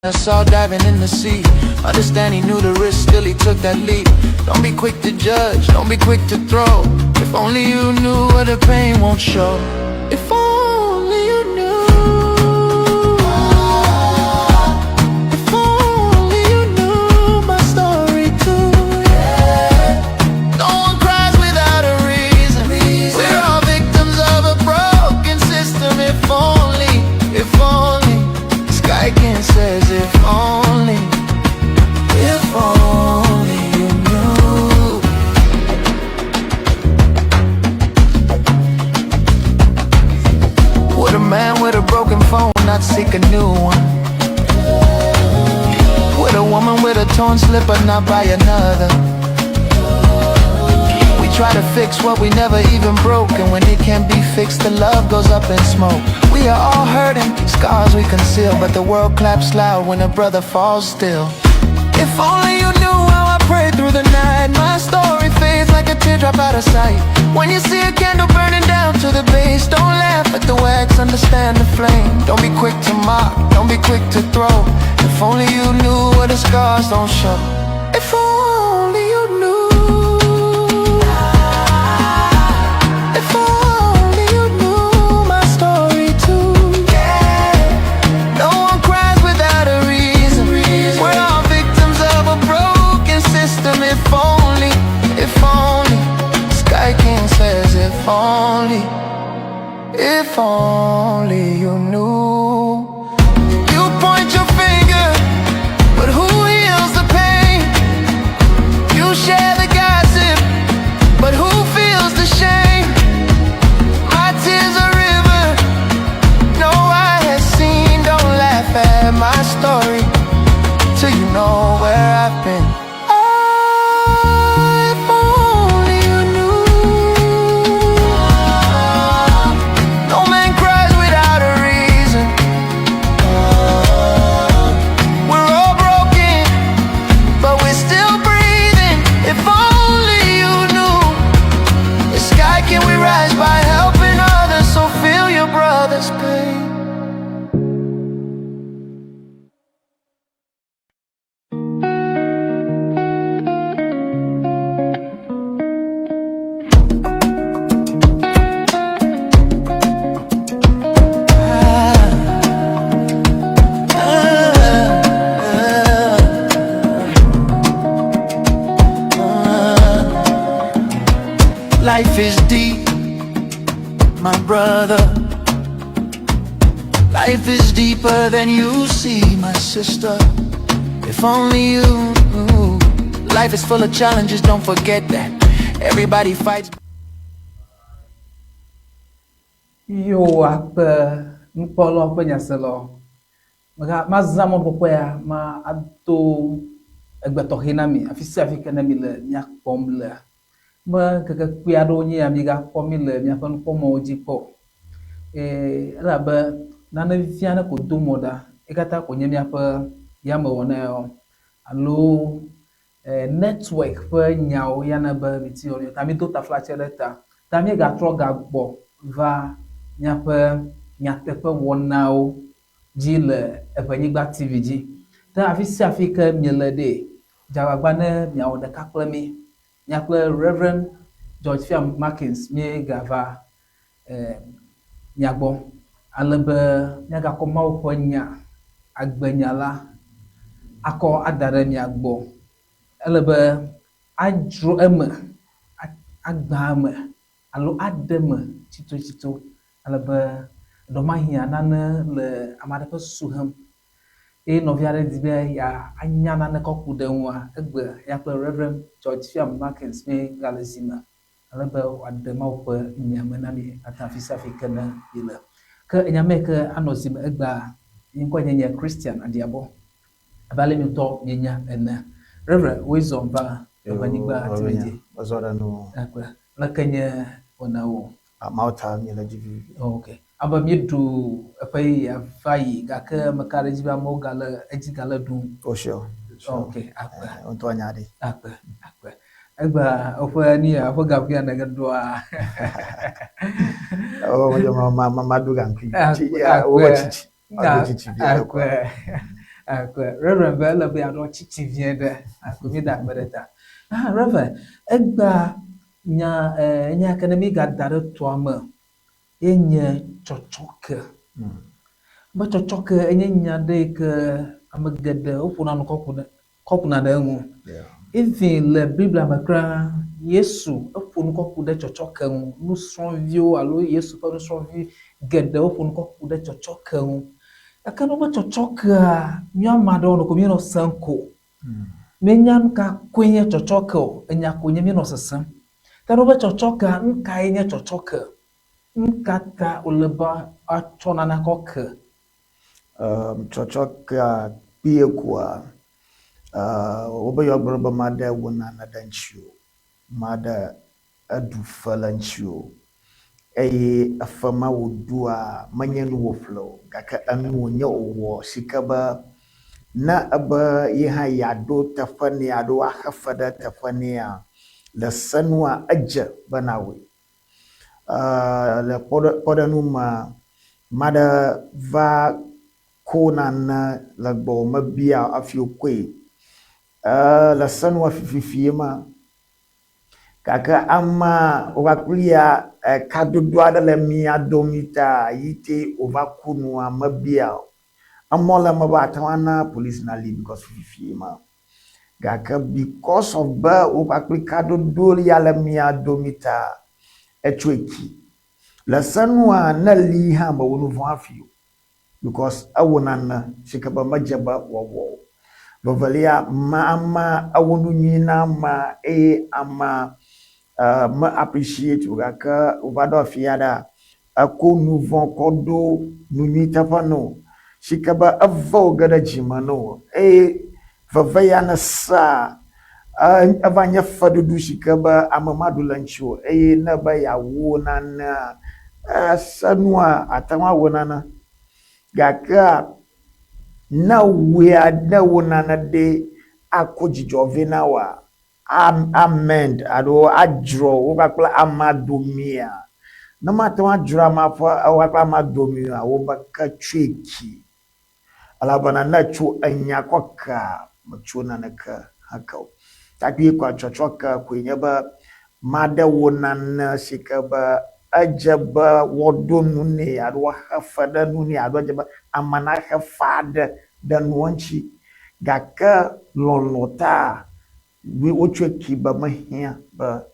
I saw diving in the sea. Understand he knew the risk, still he took that leap. Don't be quick to judge, don't be quick to throw. If only you knew what the pain won't show. If only you knew. If only you knew my story too. Yeah. No one cries without a reason. We're all victims of a broken system. If only, if only. Sky King says, if only, if only you knew. Would a man with a broken phone not seek a new one? Would a woman with a torn slipper not buy another? We try to fix what we never even broke, and when it can't be fixed, the love goes up in smoke. We are all hurting, scars we conceal, but the world claps loud when a brother falls still. If only you knew how I prayed through the night. My story fades like a teardrop out of sight. When you see a candle burning down to the base, don't laugh at the wax, understand the flame. Don't be quick to mock, don't be quick to throw. If only you knew what the scars don't show. If only you knew. If only you knew my story too. Yeah. No one cries without a reason. We're all victims of a broken system. If only, if only. Sky King says, if only, if only you knew. You point your finger, but who heals the pain? You share the gossip, but who feels the shame? My tears are river, no eye has seen. Don't laugh at my story till you know where I've been. Ah, if only you knew. No man cries without a reason. We're all broken, but we're still breathing. If only you knew. The sky can we rise by helping others, so feel your brother's pain. Life is deep, my brother. Life is deeper than you see, my sister. If only you knew. Life is full of challenges, don't forget that. Everybody fights. Yo akpe nukpɔlawo ƒe nyaselawo. Mega mazã mɔkpɔkpɔ ya ma ado egbe tɔxɛ na mi afi sia afi ke ne mi le mía kpɔm lea. Be ŋkeke kpui aɖewo nye ya migakpɔ mi le miaƒe nukpɔmɔwo dzi kpɔ o. Eye elabe nane vivi aɖe ko do mo ɖa ye katã ko nye míaƒe yamewɔna yawo alo e network ƒe nyawo yana be miti wɔm ta mído taflatse ɖe ta. Ta míegatrɔ gagbɔ va míaƒe nyateƒe wɔnawo dzi le Eʋenyigba TV dzi. Ke afi sia afi ke miele ɖee, dze agbagba ne miawɔ ɖeka kple mí. Mía kple Rev. George Fiam Markins míegava e mia gbɔ ale be míagakɔ Mawu ƒe nya, agbenya la akɔ ada ɖe mia gbɔ. Ele be adzro eme, agbã eme alo aɖe eme tsitotsito ale be ɖewomahiã nane le ame aɖe ƒe susu hem eye nɔvi aɖe di be yeanya nane kɔ ku ɖe eŋua, egbe ya kple Rev. George Fiam Markins míegale zi me ale be wòaɖe Mawu ƒe nya me na mi katã afi sia afi ke ne miele. Ke enya me ke anɔ zi me egbea, nye ŋkɔe nye nye Christian Adiabɔ abe ale mi ŋutɔ mienya ene. Rev. Woezɔ va Eʋenyigba TV dzi. Mezɔ ɖe nu. Akpe. Leke nye wɔnawo? Mawu ta miele dzi vivivi. Ok. Abe míeɖu eƒe yeyea va yi gake meka ɖe edzi be amewo gale edzi gale ɖum. Oh sure. sure. Ok, akpe. Eh, ŋutɔ nya ɖi. Akpe, akpe. Egbea woƒe nu ya woƒe gaŋkuia nege ɖoa. Oh, ma ma ma ma ɖu gaŋkui. Akpe, Tsi, ya, woƒe akpe. tsitsi. Maɖu tsitsi vi aɖe Akpe. koa. Akpe Reverend be ele be yeaɖɔ tsitsi vie ɖe. Akpe mi da akpe ɖe ta. Ah, Reverend, egbea nya eh, nya ke ne mi gada ɖe toa me ye nye tsɔtsɔke. Be tsɔtsɔke enye nya ɖe yi ke ame geɖe woƒona nu kɔ ku ɖe kɔ kuna ɖe eŋu. Even le Biblia me kura, Yesu eƒo nu kɔ ku ɖe tsɔtsɔke ŋu. Nusrɔ̃viwo alo Yesu ƒe nusrɔ̃vi geɖewo ƒo nu kɔ ku ɖe tsɔtsɔke ŋu. Gake ne wobe tsɔtsɔkea, mía ame aɖewo nɔ ko míenɔ sem ko. Míenya nu ka koe nye tsɔtsɔke o, enya koe nye míenɔ sesem. Ke ne wobe tsɔtsɔkea, nu kae nye tsɔtsɔke? Nu ka ta wòle be woatsɔ nane akɔ ke? Tsɔtsɔkea kpuie koa, wobe yewoagblɔ be maɖe wò nane ɖe ŋutiwò, maɖe eɖu fe le ŋutiwò eye efe ma wòɖua menye nu wòƒle o gake enu wònye wòwɔ si ke be ne ebe ye hã yeaɖo teƒe nɛ alo axe fe ɖe teƒe nɛa, le se nua edze be nawɔe. Le kpɔɖeŋu mea, ame aɖe va ko nane le gbɔwò mebia o hafi wokɔe. Le se nua fififi ye ma. Gake amea wova kplia kadodo aɖe le mia domi ta yi te wova ku nua mebia o. Emɔ le eme be ate ŋu ana polisi nali because fififi ye ma. Gake because of be wo kpakple kadodo ya le mia domi ta etsɔe ki. Le se nua ne li hã mewɔ nuvɔ̃ hafi o because ewɔ nane si ke be medze be wòawɔ o. Vevelia, ma amea ewɔ nu nyui na amea eye amea me appreciate o gake wova ɖo afi aɖea, eko nuvɔ̃ kɔ ɖo nu nyui teƒe na wò si ke be eve wò ge ɖe dzi me na wò eye veve ya nèsea, eva nye feɖuɖu si ke be ame maɖu le ŋutiwò o eye ne ebe yeawɔ nanea, ese nua, àte ŋu awɔ nane. Gakea, ne ewɔea, ne ewɔ nane ɖe akɔ dzidzɔ vɛ na wòa, amend alo adzro wo kpakple amea domea? Ne mate ŋu adzro amea ƒe wo kpakple amea domea, wobe ke tsɔe ki. Elabena ne etso enya kɔ kea, metso naneke hã ke o. Takpui kɔa tsɔtsɔ ke koe nye be maɖe wò nane si ke be edze be woaɖo nu nɛ alo woaxe fe ɖe nu nɛ alo edze be ame naxe fe aɖe ɖe nua ŋuti. Gake lɔlɔ̃ ta wotsɔe ki be mehiã be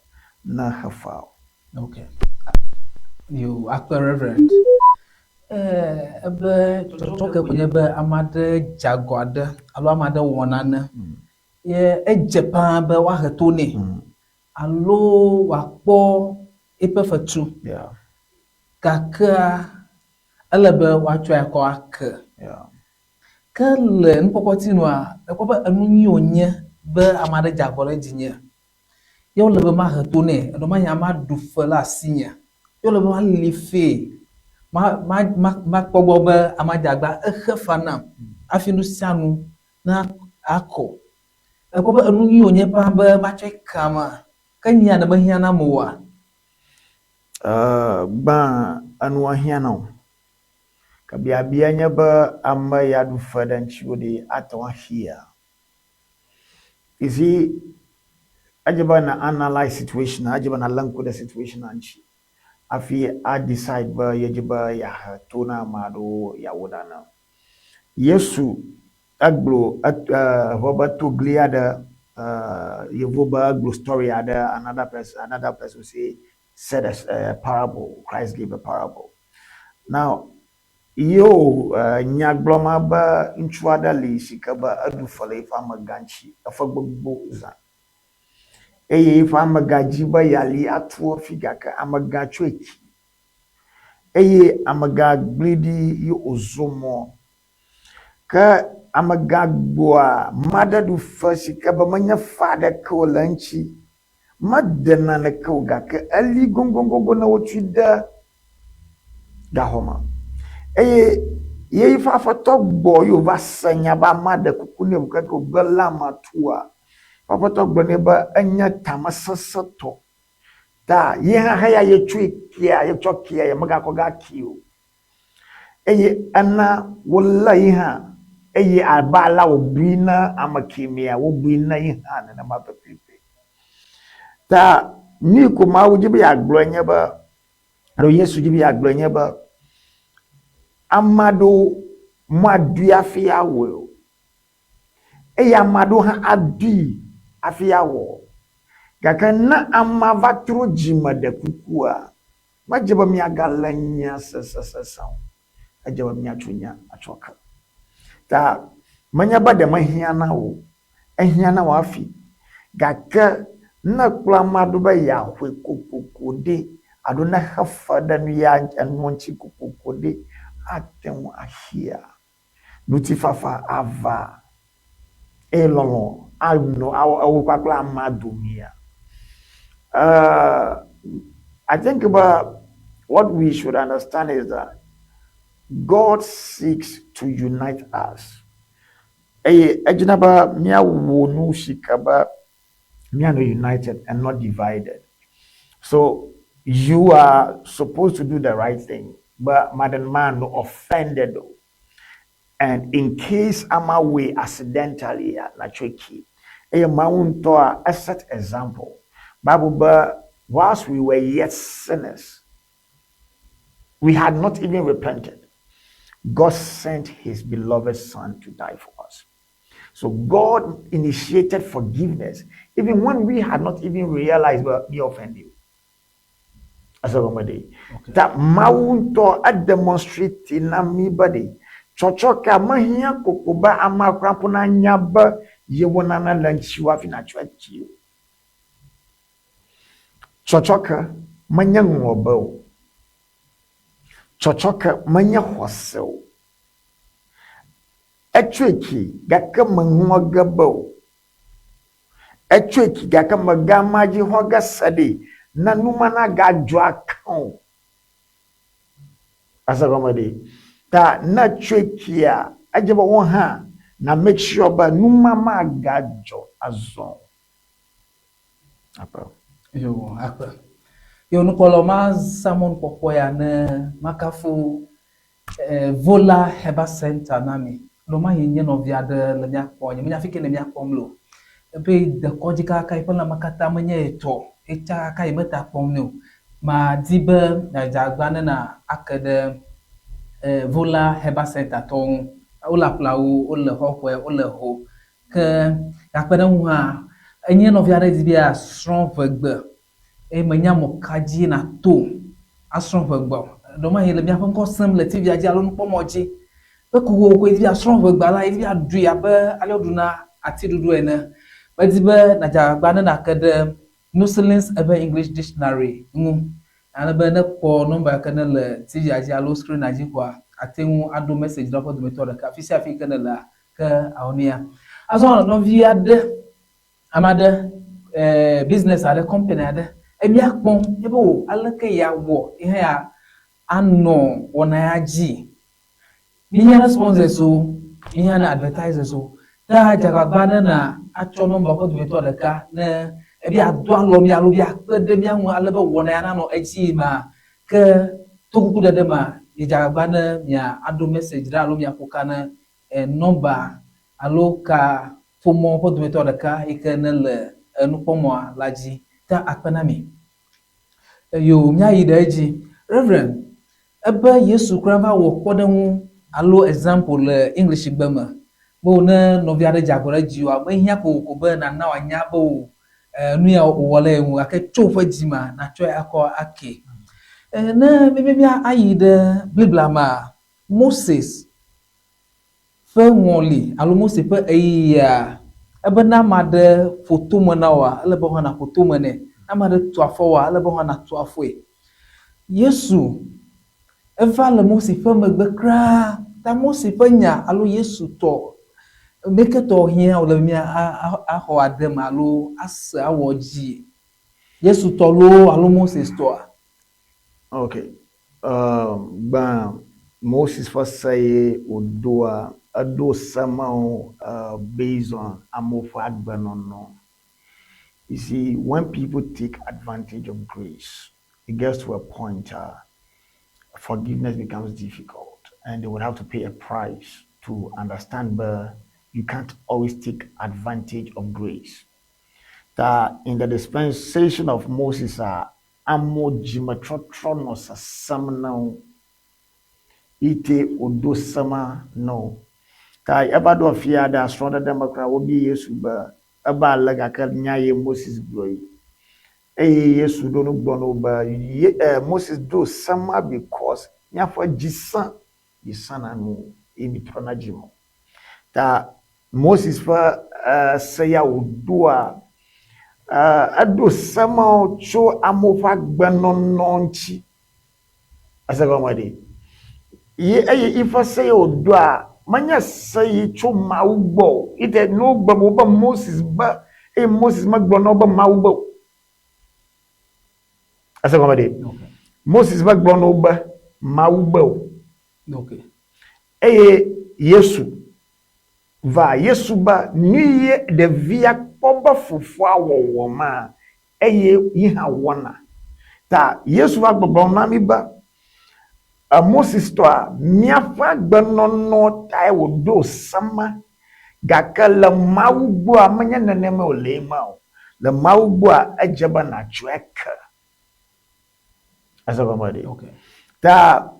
nexe fea o. Okay. Yo, akpe Reverend. Eh, ebe tsɔtsɔke ko nye be ame aɖe dze agɔ aɖe alo ame aɖe wɔ nane ye edze ƒãa be woahe to nɛ alo wòakpɔ eƒe fetu. Yeah. Gakea ele be woatsɔe akɔ ake. Yeah. Ke le nukpɔkpɔti nua, mekpɔ be enu nyui wònye be ame aɖe dze agɔ ɖe dzinye. Ye wòle be mahe to nɛ, alo manya maɖu fe le asinye. Ye wòle be mali fee, ma, ma, ma, makpɔ gbɔ be amea dze agba exe fea nam hafi nu sia nu na akɔ. Mekpɔ be enu nyui wònye ƒãa be matsɔe ke amea. Ke nyea ɖe mehiã nam oa? Gbã, enua hiã na wò. Ke biabia nye be ame ya ɖu fe ɖe ŋutiwò ɖe ate ŋu axia? You see, edze be na analyze situation, edze be nalé ŋku ɖe situation ŋuti hafi a decide be yedzi be yeahe to na ame aɖewo yeawɔ nane. Yesu egblɔ eʋe be to gli aɖe, yevu be egblɔ story aɖe another person another person say said a parable, Christ gave a parable. Now, yo nya gblɔ ma be ŋutsu aɖe li si ke be eɖu fe le eƒe amegã ŋuti efe gbogbo zã. Eye eƒe amegã dzi be yeali atu hafi gake amegã tsɔe ki. Eye amegã gblẽ ɖi ye wòzɔ mɔ. Ke amegã gbɔa maɖe ɖu fe si ke be menye fe aɖeke o le eŋuti. Mede naneke o gake eli goŋgoŋgoŋgo ne wotsɔe de gaxɔ me. Eye ye eƒe aƒetɔ gbɔ ye wòva se nya be amea ɖe kuku nɛ ŋu keke wògbe lé amea tua, eƒe aƒetɔ gblɔ nɛ be enye tamesesẽtɔ. Ta ye hã heya yetsɔe kea, yetsɔ kea, yemegakɔ gakee o. Eye ena wolé ye hã. Eye abe alea wòbui na ame kemɛa, wobui na ye hã nenema pɛpɛpɛ. Ta nu yi ko Mawu dzi be yeagblɔe nye be, alo Yesu dzi be yeagblɔe nye be, ame aɖewo maɖui hafi awɔe o. Eye ame aɖewo hã aɖui hafi awɔ. Gake ne amea va trɔ dzime ɖe kukua, medze be míagalé nya sesesese o. Edze be míatso nya atsɔ ke. Ta menye be ɖe mehiã na wò o, ehiã na wò hafi. Gake ne èkplɔ amea ɖo be yeaxɔe kokoko ɖe alo ne exe fe ɖe nu ya enua ŋuti kokoko ɖe, ate ŋu axea. Ŋutifafa ava eye lɔlɔ̃ anɔ ewo kpakple amea domea. I think be what we should understand is that God seeks to unite us. Eye edzina be míawɔ nu si ke be míanɔ united and not divided. So you are supposed to do the right thing, but madam man no offended o. And in case ama wɔe accidentally a, natsɔe ke. Eye Mawu ŋutɔa eset example. Bible be whilst we were yet sinners, we had not even repented. God sent his beloved son to die for us. So God initiated forgiveness even when we had not even realized well, we offend you. Ese gɔme ɖe. Ta Mawu ŋutɔ edemonstrate na mí be ɖe tsɔtsɔkea mehiã koko be amea kura ƒo nanya be yewɔ nane le ŋutiwò hafi nàtsɔe akee o. Tsɔtsɔke menye ŋlɔbe o. Tsɔtsɔke menye xɔse o. Etsɔe ki gake meŋlɔ ge be o. Etsɔe ki gake megama dzi xɔ ge se ɖi ne nu ma nagadzɔ ake o. Ese gɔme ɖi. Ta ne etsɔe kia, edze be wò hã na make sure be nu ma magadzɔ azɔ o. Akpe. Yo, akpe. Yo, nukpɔlawo, mazã mɔnukpɔkpɔ ya ne makafu Vola Herbal Center na mi. Ɖewomahi nye nɔvi aɖe le mía kpɔm, nyemenya fi ke le mía kpɔm le o. Ebe de kɔdzi kaka eƒe lãme katã menye etɔ etsa kaka yi meta kpɔm nɛ o. Madi be nàdze agbagba ne na ake ɖe Vola Herbal Center tɔwo ŋu. Wole aƒlawu, wole xɔxɔe, wole ho. Ke gakpe ɖe eŋu hã, enye nɔvi aɖe di be yeasrɔ̃ ʋegbe eye menya mɔ ka dzi nàto asrɔ̃ ʋegbe o. Ɖewomahi le míaƒe ŋkɔ sem le TV-a dzi alo nukpɔmɔ dzi be kokoko yedi be yeasrɔ̃ ʋegbea la, yedi be yeaɖui abe ale woɖuna atiɖuɖu ene. Medi be nàdze agbagba ne nàke ɖe Nusilin's Ewe English Dictionary ŋu ale be ne èkpɔ nɔmba yi ke nele TV-a dzi alo screen-a dzi koa, àte ŋu aɖo message ɖe woƒe dometɔ ɖeka. Afi sia afi yi ke nèlea, ke awɔ nuya. Azɔ nɔvi aɖe Ame aɖe, business aɖe, company aɖe, emía kpɔm ebe o aleke yeawɔ ye hã ya anɔ wɔna ya dzi. Míhiã na sponsors o, míhiã na advertisers o. Ta dze agbagba ne na atsɔ nɔmba ƒe dometɔ ɖeka ne ebe yeado alɔ mí alo be yeakpe ɖe mía ŋu ale be wɔna ya nanɔ edzi yim ma ke to kukuɖeɖe ma, midze agbagba ne mia aɖo message ɖa alo miaƒo ka ne nɔmba alo ka ƒomɔ ƒe dometɔ ɖeka yi ke nele enukpɔmɔa la dzi ta akpe na mi. Eyo míayi ɖe edzi. Reverend, ebe Yesu kura va wɔ kpɔɖeŋu alo example le English gbe me be wò ne nɔvi aɖe dze agɔ ɖe dziwòa, mehiã kokoko be nàna wòanya be wò nu ya wòwɔ le ye ŋu gake tso ƒe dzi mea, nàtsɔe akɔ akee. Ne míebe míayi ɖe Biblia mea, Moses ƒe ŋɔli alo Mose ƒe ɣeyiɣia, ebe ne ame aɖe ƒo tome na wòa, ele be wò hã nàƒo tome nɛ. Ne ame aɖe tu afɔ wòa, ele be wò hã nàtu afɔe. Yesu eva le Mose ƒe megbe kura. Ta Mose ƒe nya alo Yesu tɔ meke tɔ hiã wòle be mía axɔ ade me alo ase awɔ dzi? Yesu tɔ loo alo Moses tɔa? Ok. Gbã, Moses ƒe se ye wòdoa, eɖo se mawo based on amewo ƒe agbenɔnɔ. You see, when people take advantage of grace, it gets to a point forgiveness becomes difficult and they would have to pay a price. to understand be you can't always take advantage of grace. Ta in the dispensation of Moses a, amewo dzimetrɔtrɔ nɔ sesẽm na wo. Yi te wòdo se ma na wo. Ta eva ɖo afi aɖea, srɔ̃ɖeɖe me kura wobia Yesu be, eva ale gake nya ye Moses gblɔ yi. Eye Yesu ɖo nu gblɔ na wo be, ye, eh, Moses do se ma because míaƒe dzi sẽ, dzi sẽna nu eye mitrɔna dzi me o. Ta Moses ƒe eh, se ya wòdoa, eh, eɖo se mawo tso amewo ƒe agbenɔnɔ ŋuti. Ese gɔme ɖe? Ye eye yiƒe se ye wòdoa, menye se yi tso Mawu gbɔ o. Yi te ne wogblɔ be wobe Moses be eye Moses megblɔ na wo be Mawu be o. Ese gɔme ɖe? Okay. Moses megblɔ na wo be Mawu be o. Okay. Eye Yesu va, Yesu be nu ye ɖevia kpɔ be fofoa wɔwɔ ma, eye yi hã wɔna. Ta Yesu va gbɔgblɔm na mí be, Moses tɔa, míaƒe agbenɔnɔ tae wòɖo se ma. Gake le Mawu gbɔa, menye nenemae wòle ema o. Le Mawu gbɔa, edze be nàtsɔe ke. Ese gɔme ɖe? Okay. Ta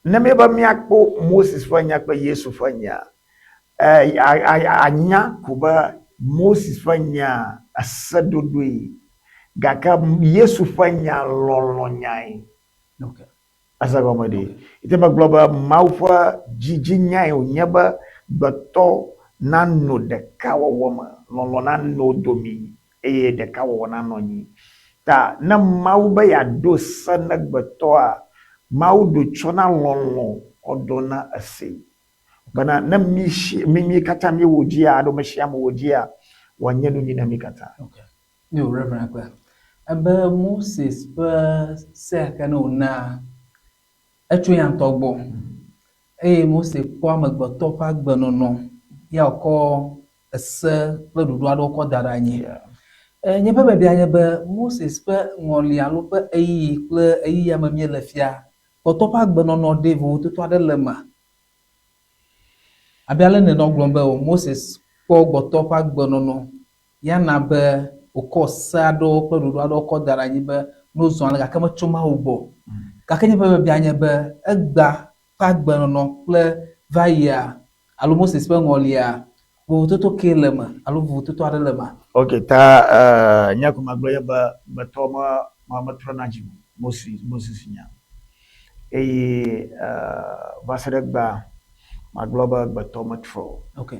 ne míebe míakpɔ Moses ƒe nya kple Yesu ƒe nya, anya ko be Moses ƒe nya eseɖoɖoe, gake Yesu ƒe nya lɔlɔ̃nyae. Okay. Ese gɔme ɖe? Ete megblɔ be Mawu ƒe dzidzinyae wònye be gbetɔ nanɔ ɖekawɔwɔ me, lɔlɔ̃ nanɔ wo domi eye ɖekawɔwɔ nanɔ anyi. Ta ne Mawu be yeaɖo se ne gbetɔa, Mawu ɖo tsɔna lɔlɔ̃ kɔ ɖona esee. Bena ne mí shi, mí mí katã míewɔ dzia alo me sia ame wɔ dzia, wòanye nu nyui na mí katã. Okay. Yo, Reverend Akpe. Ebe Moses ƒe sea ke ne wòna, etso ya ŋutɔ gbɔ. Eye Mose kpɔ amegbetɔ ƒe agbenɔnɔ ya wòkɔ ese kple ɖoɖo aɖewo kɔ da ɖe anyi. Yeah. Nye ƒe biabia nye be Moses ƒe ŋɔli alo ƒe ɣeyiɣi kple ɣeyiɣia me míele fia, gbetɔ ƒe agbenɔnɔ ɖe vovototo aɖe le emea? Abe ale nènɔ gblɔm be o Moses kpɔ gbɔtɔ ƒe agbenɔnɔ ya na be wòkɔ se aɖewo kple ɖoɖo aɖewo kɔ da ɖe anyi be ne wozɔ ale gake metso Mawu gbɔ o. Gake nye ƒe biabia nye be egbea ƒe agbenɔnɔ kple va yia alo Moses ƒe ŋɔlia, vovototo kee le eme alo vovototo aɖe le emea? Ok, ta eh, nya ko magblɔ ye be gbetɔ me me metrɔna dzi o. Moses Moses nya. Eye eh, va se ɖe egbea magblɔ be gbetɔ metrɔ o. Ok.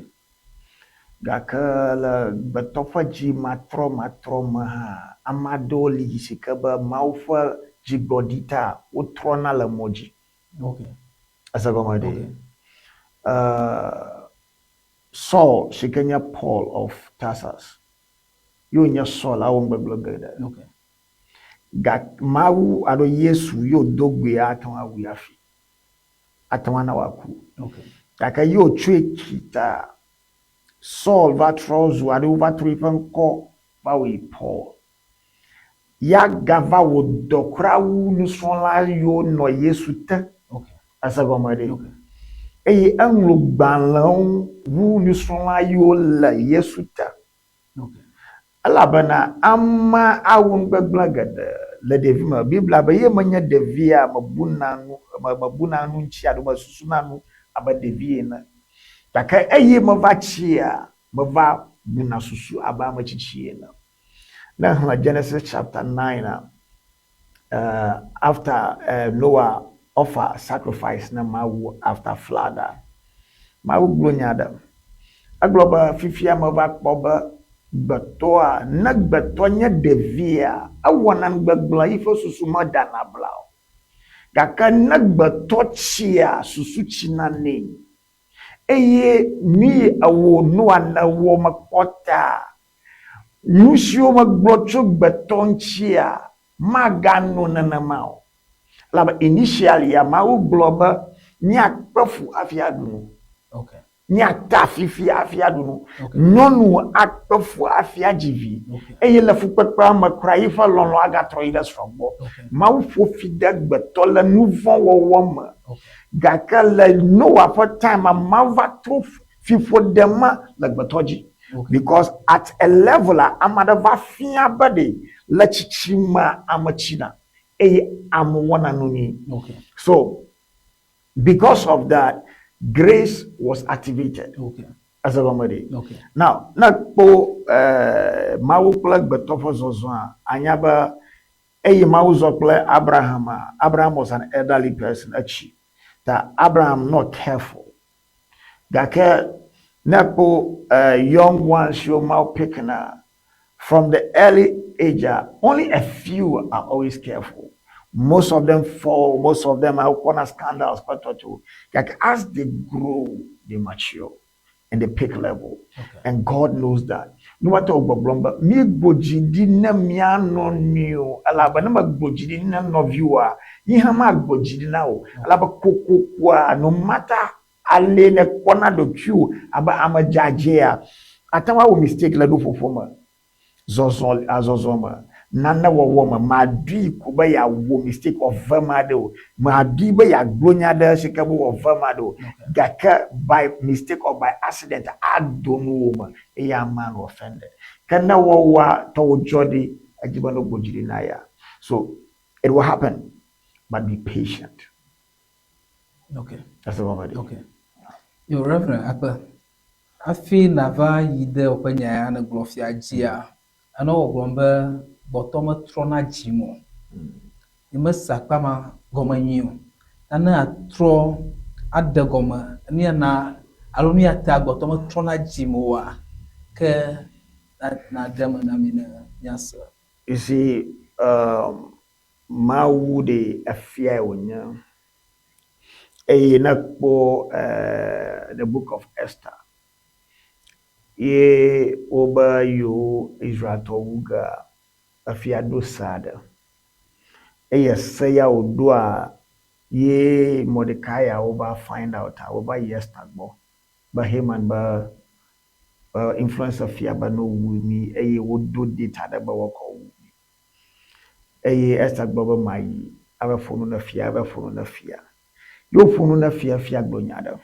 Gake le gbetɔ ƒe dzi matrɔmatrɔ me hã, ame aɖewo li si ke be Mawu ƒe dzigbɔɖi ta wotrɔna le mɔ dzi. Okay. Ese gɔme ɖe? Okay. Saul si ke nye Paul of Tarsus, ye wònye Saul awɔ nugbegblẽ geɖe. Okay. Gake Mawu alo Yesu ye wòdo gbee ate ŋu awui hafi. Ate ŋu ana wòaku. Okay. Gake ye wòtsɔe ki ta Saul va trɔ zu alo wova trɔ eƒe ŋkɔ va wɔe Paul. Ya gava wɔ dɔ kura wu nusrɔ̃la yiwo nɔ Yesu te. Okay. Ese gɔme ɖe? Okay. Eye eŋlɔ gbalẽwo wu nusrɔ̃la yiwo le Yesu te. Okay. Elabena amea awɔ nu gbegblẽ geɖe le ɖevime. Biblia be ye menye ɖevia mebuna nu mebuna nu ŋuti alo mesusuna nu abe ɖevi ene. Gake eye meva tsia, meva buna susu abe ame tsitsi ene. Ne exlẽ Genesis chapter 9 a, after Noah offer sacrifice na Mawu after flood a, Mawu gblɔ nya ɖe. Egblɔ be fifia meva kpɔ be gbetɔa, ne gbetɔ nye ɖevia, ewɔna nu gbegblẽ, yiƒe susu medana bla o. Gake ne gbetɔ tsia, susu tsina nɛ. Eye nu yi ewɔ Noa nèwɔ mekpɔ ta, Nu siwo megblɔ tso gbetɔ ŋutia magano nenema o. Elabe initially Mawu gblɔ be míakpe fu hafi aɖu nu. Okay. Míata fifia hafi aɖu nu. Nyɔnu akpe fu hafi adzi vi. Eye le fukpekpea me kura yiƒe lɔlɔ̃ agatrɔ yi ɖe srɔ̃ gbɔ. Mawu ƒo fi de gbetɔ le nu vɔ̃ wɔwɔ me. Gake le Noa ƒe time Mawu va tro fiƒode ma le gbetɔ dzi. Because at a level a, ame aɖe va fia be ɖe le tsitsi mea ame tsina eye ame wɔna nu nyui. So Because of that, grace was activated. Okay. Ese gɔme ɖi. Okay. Now, ne kpo eh, Mawu kple gbetɔ ƒe zɔzɔa, anya be eyi Mawu zɔ kple Abraham a, Abraham was an elderly person, etsi. Ta Abraham not careful. Gake ne kpo eh, young ones siwo Mawu pick na, From the early age, only a few are always careful. Most of them fall, most of them are corner scandals, but like as they grow, they mature and they pick level. Okay. And God knows that. No matter what gbɔgblɔm be míegbɔ dzi ɖi ne mía nɔnɔewo elabe ne megbɔ dzi ɖi ne nɔviwòa, yi hã magbɔ dzi ɖi na wò elabe kokokoa no matter ale nèkpɔna ɖokuiwò abe ame dzadzɛa, àte ŋu awɔ mistake le nuƒoƒo me, zɔzɔ azɔzɔ me, nane wɔwɔ me. Màɖoe ko be yeawɔ mistake wòave ame aɖe o. Màɖoe be yeagblɔ nya aɖe si ke be wòave ame aɖe o. Gake by mistake or by accident ado nuwò me eye amea anɔ offended. Ke ne wɔwɔa tɔwò dzɔ ɖi, edzi be ne gbɔ dzi ɖi na ya. So it will happen but be patient. Okay. Ese gɔme ɖi. Okay. Yo, Reverend Akpe, hafi nàva yi ɖe woƒe nya ya nègblɔ fia dzia, enɔ gbɔgblɔm be gbɔtɔ metrɔna dzi me o. Nyemese akpa ma gɔme nyuie o. Ta ne atrɔ aɖe gɔme nu ya na alo nu ya ta gbɔtɔ metrɔna dzi me oa, ke nàɖe eme na mí ne míase. You see, um, Mawu ɖe efiae wònye. Eye ne ekpɔ the book of Esther, ye wobe yewo Israeltɔwo wu gea, efia ɖo se aɖe. Eye ese ya wòɖoa, ye Mordecai wova find out, wova yi Esther gbɔ be Haman be influence efia be ne wowu mí eye woɖo date aɖe be woakɔ wu mí. Eye Ester gblɔ be, Mayi ava ƒo nu na fia, ava ƒo nu na fia. Ye wòƒo nu na fia, fia gblɔ nya ɖe.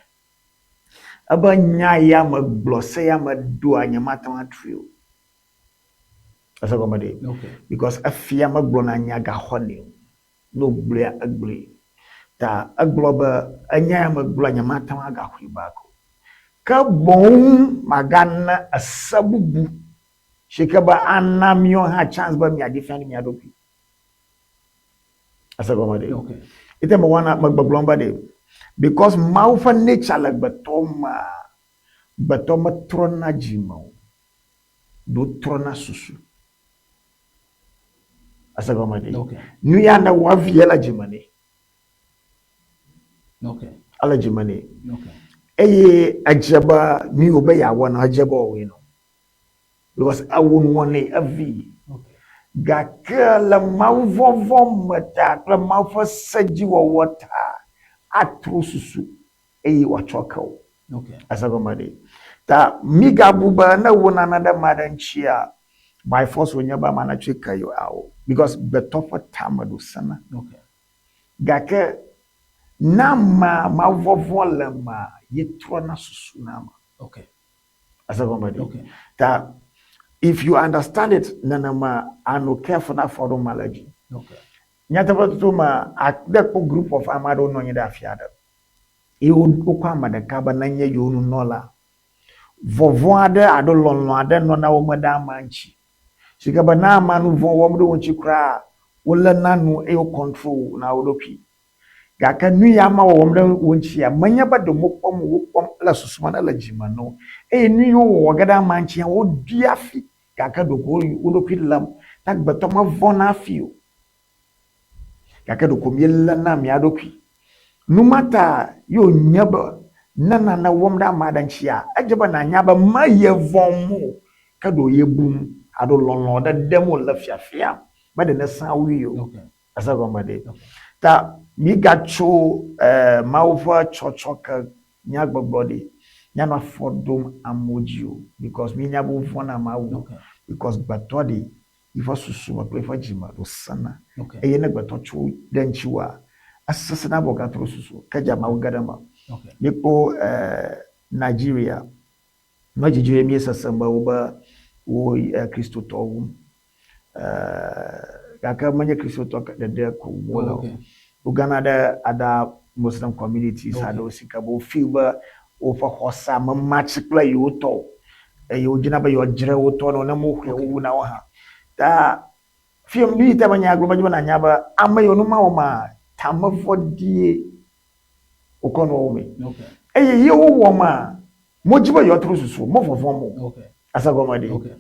Ebe, Nya ya megblɔ, se ya meɖoa, nyemate ŋu atrɔe o. Ese gɔme ɖe? Okay. Because efia megblɔna nya gaxɔnɛ o. Ne wògblɔea, egblɔe. Ta egblɔ be, Enya ya megblɔa, nyemate ŋu agaxɔe back o. Ke boŋ magana ese bubu Si ke be ana míwo hã chance be mia defend mia ɖokui. Ese gɔme ɖe. Okay. Ete me wɔna megbɔgblɔm be ɖe because Mawu ƒe nature le gbetɔ mea, gbetɔ metrɔna dzi me o, ɖo trɔna susu. Ese gɔme ɖe. Okay. Nu ya ne wɔ evia le dzi me nɛ. Okay. Ele dzi me nɛ. Okay. Eye edze be nu yi wòbe yeawɔ na edze be wòawɔe nɔ. Because ewo nu wɔnɛ evi. Gake le Mawu vɔvɔ̃ me ta kple Mawu ƒe se dzi wɔwɔ ta, atrɔ susu eye wòatsɔ ke wò. Ese gɔme ɖe? Ta mígabu be ne wò nane ɖe ame aɖe ŋutia, by force wònye be amea natsɔe ke ye o. Because gbetɔ ƒe tame ɖo sẽna. Gake ne amea Mawu vɔvɔ̃ le emea, yetrɔna susu na ame. Ese gɔme ɖe? Okay. Ta if you understand it nenema, ànɔ careful na afɔ ɖo ma le edzi. Okay. Nyateƒe toto me, àde kpɔ group of ame aɖewo nɔ anyi ɖe afi aɖe eye wokɔ ame ɖeka be nenye yewo nunɔla. Vɔvɔ̃ aɖe alo lɔlɔ̃ aɖe nɔna wo me ɖe amea ŋuti. Si ke be ne amea nu vɔ̃ wɔm ɖe wo ŋuti kura, woléna nu eye wo control na wo ɖokui. Gake nu ya ma wɔwɔm ɖe wo ŋutia, menye be ɖe womekpɔm o, wokpɔm le susu me ne le dzi me na wo. Eye nu yiwo wɔwɔ ge ɖe amea ŋuti hã, woɖui hafi gake ɖeko wo ɖokui lém. Ta agbetɔ mevɔ̃na hafi o. Gake ɖeko míeléna mía ɖokui. Nu ma ta ye wònye be ne nane wɔm ɖe ame aɖe ŋutia, edze be nànya be meye vɔ̃m o, ke ɖe ye bum alo lɔlɔ̃ aɖe ɖem wòle fiafiam be ɖe nesã wui o. Okay. Ese gɔme ɖe. Ta mígatso eh, Mawu ƒe tsɔtsɔke nyagbɔgblɔ ɖi. Míanɔ afɔ ɖom amewo dzi o because míenya be wovɔ̃na Mawu because gbetɔ ɖi yiƒe susu me kple yiƒe dzi me ɖo sẽna. Eye ne gbetɔ tso ɖe ŋutiwòa, esesẽna be wògatrɔ susu ke dza Mawu ge ɖe eme. Míekpɔ eh, Nigeria me dzidzɔ ye míesesem be wobe wo eh, Kristotɔwo wum. Eh, gake menye Kristotɔ ɖeɖe ko wum wole o. Wogana ɖe other Muslim communities aɖewo si ke be wo feel be woƒe xɔsea me match kple yewo tɔ o eye wodzina be yewoadzre wo tɔ ne woxɔe wowuna wo hã. Ta fi nu yi ta menya gblɔ medzi be nànya be ame yiwo nu ma wɔma tame vɔ̃ɖie wokɔ nua wɔmee. Eye ye wowɔ ma modzi be yewoatrɔ susu o, mevɔvɔ̃m o. Ese gɔme ɖi.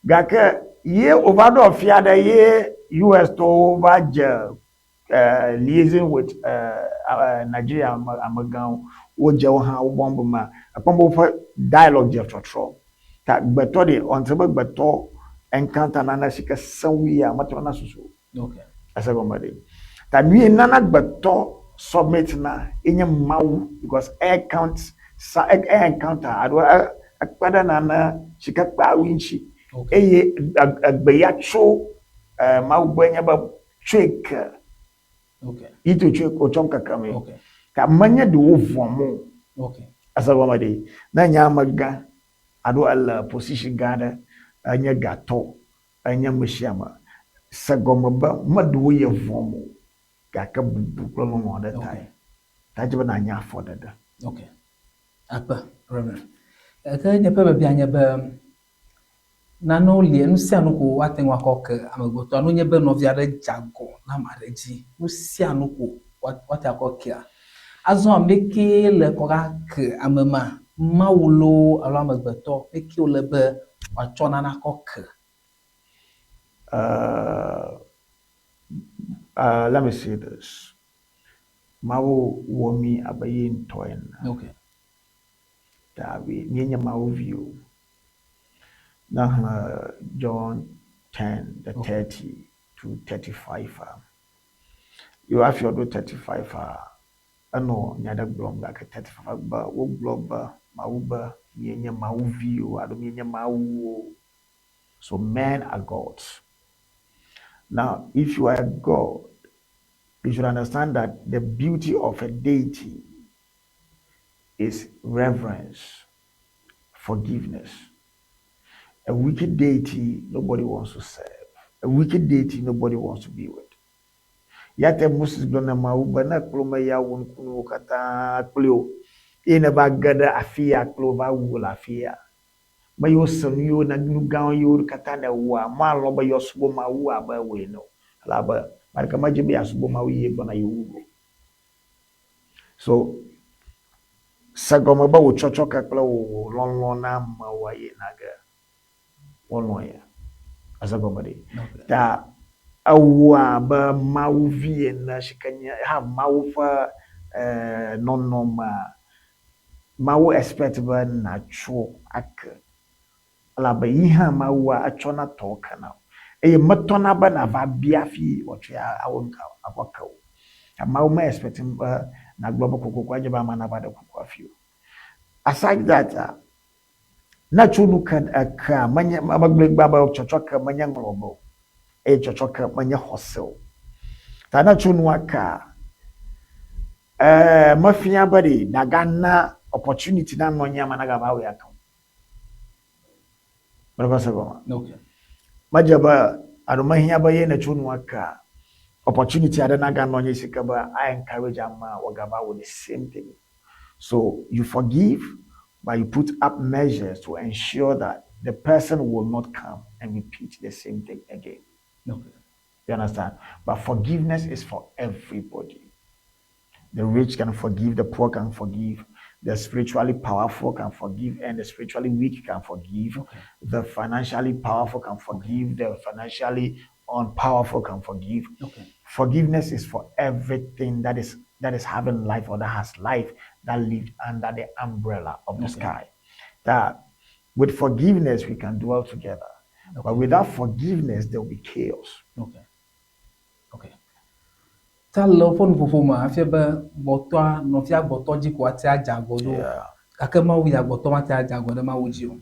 Gake ye wova ɖo afia ɖe ye US tɔwo va dze liaison with Nigeria amegãwo, wodze wo hã wo bɔmb ma, ekpɔm be woƒe dialogue dze trɔtrɔ. Ta gbetɔ ɖe, until be gbetɔ encounter nane si ke sẽ wui ya, metrɔna susu o. Ese gɔme ɖe. Ta nu yi nana gbetɔ submit na ye nye Mawu because e count sa e encounter alo ekpe ɖe nane si ke kpea wui ŋuti. Eye egbe ya tso Mawu gbɔe nye be tsɔe ke. Yi to tsɔe ke wotsɔm keke mee. Ta menye ɖe wovɔ̃m o. Ese gɔme ɖe. Ne enye amegã alo ele position gã aɖe, enye gatɔ, enye ame sia ame, se gɔme be meɖe wo ye vɔ̃m o, gake bubu kple lɔlɔ̃ aɖe tae. Ta edze be nànya afɔɖeɖe. Ok. Akpe, Reverend. Ke nye ƒe biabia nye be, Nanewo li, enu sia nu ko woate ŋu akɔ ke amegbetɔa. Ne wonye be nɔvi aɖe dze agɔ na ame aɖe dzi, nu sia nu ko woate ŋu akɔ kea. Azɔ ame kee le kɔ va ke ame ma, Mawu loo alo amegbetɔ, ame kee wòle be wòatsɔ nane akɔ ke. Uh, uh, let me say this. Mawu wɔ mí abe ye ŋutɔ ene. Okay. Ta míenye Mawu viwo. Ne exlẽ John 10, the 30 to 35 a, yo hafi woaɖo 35 a, enɔ nya ɖe gblɔm gake 35 be wogblɔ be Mawu be míenye Mawu viwo alo míenye Mawuwo. So men are gods. Now, if you are a god, you should understand that the beauty of a deity is reverence, forgiveness. A wicked deity nobody wants to serve. A wicked deity nobody wants to be with. Ya te Moses gblɔ na Mawu be ne ekplɔ me ya wɔ nukunuwo katã kpli wo eye neva ge ɖe afi ya kple wo va wu wo le afi ya. Me yiwo se nu yiwo ne nu gãwo yiwo katã nèwɔa, malɔ̃ be yewoasubɔ Mawu abe wò ene o. Elabe ame aɖeke medzi be yeasubɔ Mawu ye gbɔna yewo wu ge o. So, se gɔme be wò tsɔtsɔke kple wò lɔlɔ̃ na amewoa ye na ge wolɔ̃ ye. Ese gɔme ɖe? Ta ewɔ abe Mawu vi ene si ke nye ha Mawu ƒe eh, nɔnɔmea. Mawu expect be nàtso ake Elabe yi hã Mawua etsɔna tɔwo kena o, eye metɔna be nàva bia hafi wòatsɔe awɔ nuka akɔ ke o. Ta Mawu me expect be nàgblɔ be kokoko edze be amea nava ɖe kuku hafi o. Aside that, ne ètso nu ke ekea, menye megblɔe gbã be tsɔtsɔke menye ŋlɔbe o, eye tsɔtsɔke menye xɔse o. Ta ne ètso nua kea, eh, mefia be ɖe nàgana opportunity nanɔ anyi amea nagava wɔe ake o. Meva se gɔme. Okay. Medze be alo mehiã be ye nètso nua kea, opportunity aɖe naganɔ anyi si ke be a encourage amea wòagava wɔ the same thing. So you forgive but you put up measures to ensure that the person will not come and repeat the same thing again. Okay. You understand? But forgiveness is for everybody. The rich can forgive, the poor can forgive, the spiritually powerful can forgive, and the spiritually weak can forgive. Okay. The financially powerful can forgive, the financially unpowerful can forgive. Okay. Forgiveness is for everything that is that is having life or that has life that lived under the umbrella of the Okay. sky. That with forgiveness we can dwell together. But without forgiveness there will be chaos. Okay. Okay. Ta le woƒe nuƒoƒo me efia be gbɔtɔa nɔvia gbɔtɔ dzi ko ate adze agɔ ɖo. Yeah. Gake Mawu ya gbɔtɔ mate adze agɔ ɖe Mawu dzi o.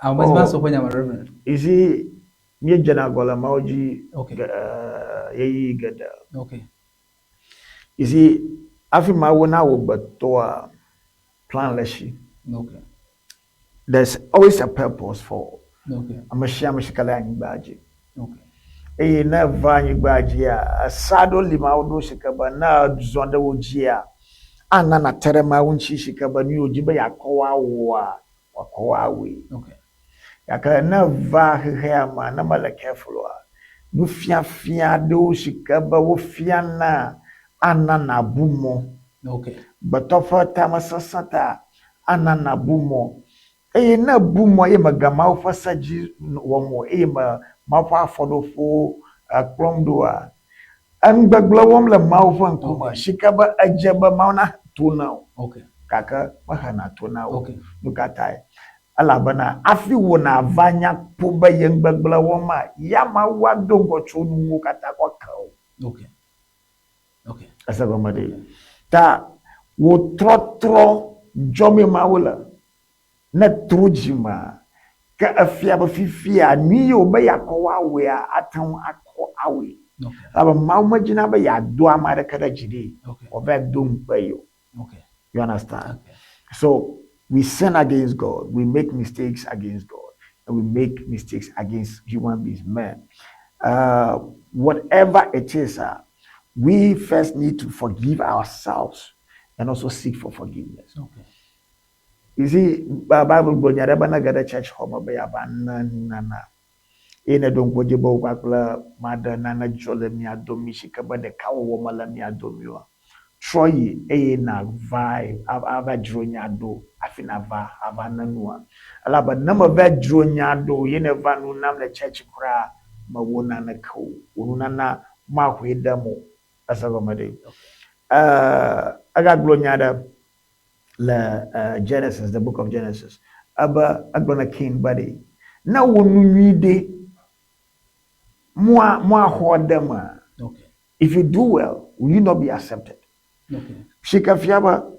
Ame si Oh. ma sɔ ƒe nya me Reverend. You see, míedzena agɔ le Mawu dzi Okay. ge- ɣeyiɣi geɖe. Okay. You see, hafi Mawu nawɔ gbetɔa, plan le esi. Okay. There's always a purpose for Okay. ame sia ame si ke le anyigba dzi. Okay. Eye ne eva anyigba dzia, ese aɖewo li Mawu ɖo si ke be ne ezɔ ɖe wo dzia, ana nàte ɖe Mawu ŋuti si ke be nu yi wòdi be yeakɔ wo awɔa, wòakɔ wo awɔe. Okay. Gake ne eva xexea mea, ne mele careful oa, nufiafia aɖewo si ke be wofiana ana nàbu mɔ. Okay. Gbetɔ ƒe tamesesẽ ta ana nàbu mɔ. Eye ne èbu mɔ eye mège Mawu ƒe se dzi wɔm o eye me Mawu ƒe afɔɖoƒewo kplɔm ɖoa, enu gbegblẽ wɔm le Mawu ƒe ŋkume Okay. si ke be edze be Mawu nahe to na wò Okay. gake mehena to na wò. Okay. Nu ka tae? Elabena hafi wò nàva nya kpo be ye nu gbegblẽ wɔma, ya Mawu ado ŋgɔ tso nuwo katã kɔ ke wò. Okay. Okay. Ese gɔme ɖe? Ta wò trɔtrɔ dzɔmee Mawu le. Ne trɔ dzimea, ke efia be fifia nu yi wòbe yeakɔ woawɔea, ate ŋu akɔ awɔe. Okay. Elabe Mawu medina be yeado ame aɖeke ɖe dzi ɖi Okay. wòavae do ŋukpe ye o. Okay. You understand? Okay. So we sin against God, we make mistakes against God, and we make mistakes against human beings, men. Whatever it is, we first need to forgive ourselves and also seek for forgiveness. Okay. You see, Bible gblɔ nya ɖe be ne ge ɖe church xɔ me be yeava ne nunana eye ne ɖo ŋku edzi be wò kpakple ame aɖe nane dzɔ le mia domi si ke be ɖekawɔwɔ mele mia domi oa, trɔ yi eye nàvae ava dzro nya ɖo hafi nàva ava ne nua. Elabe ne meva dzro nya ɖo ye neva nu nam le church kura mewɔ naneke o. Wò nunana maxɔe ɖem o. Ese gɔme ɖe? Egagblɔ nya ɖe le Genesis, the book of Genesis. Ebe egblɔ na Cain be ɖe ne wò nu nyui ɖe moa moaxɔ ɖe mea, Okay. if you do well, will you not be accepted? Okay. Si ke fia be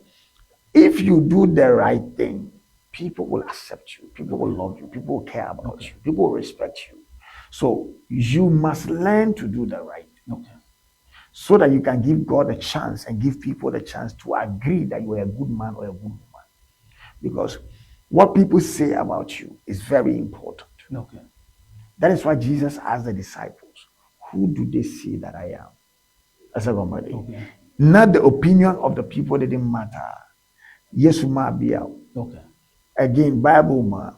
if you do the right thing, people will accept you, people will love you, people will care about you, people will respect you. So you must learn to do the right thing Okay. so that you can give God a chance and give people the chance to agree that you are a good man or a good woman. Because what people say about you is very important. Okay. That is why Jesus asked the disciples, who do they see that I am? That's a good Okay. Not the opinion of the people didn't matter. Yesu ma bia. Okay. Again, Bible ma.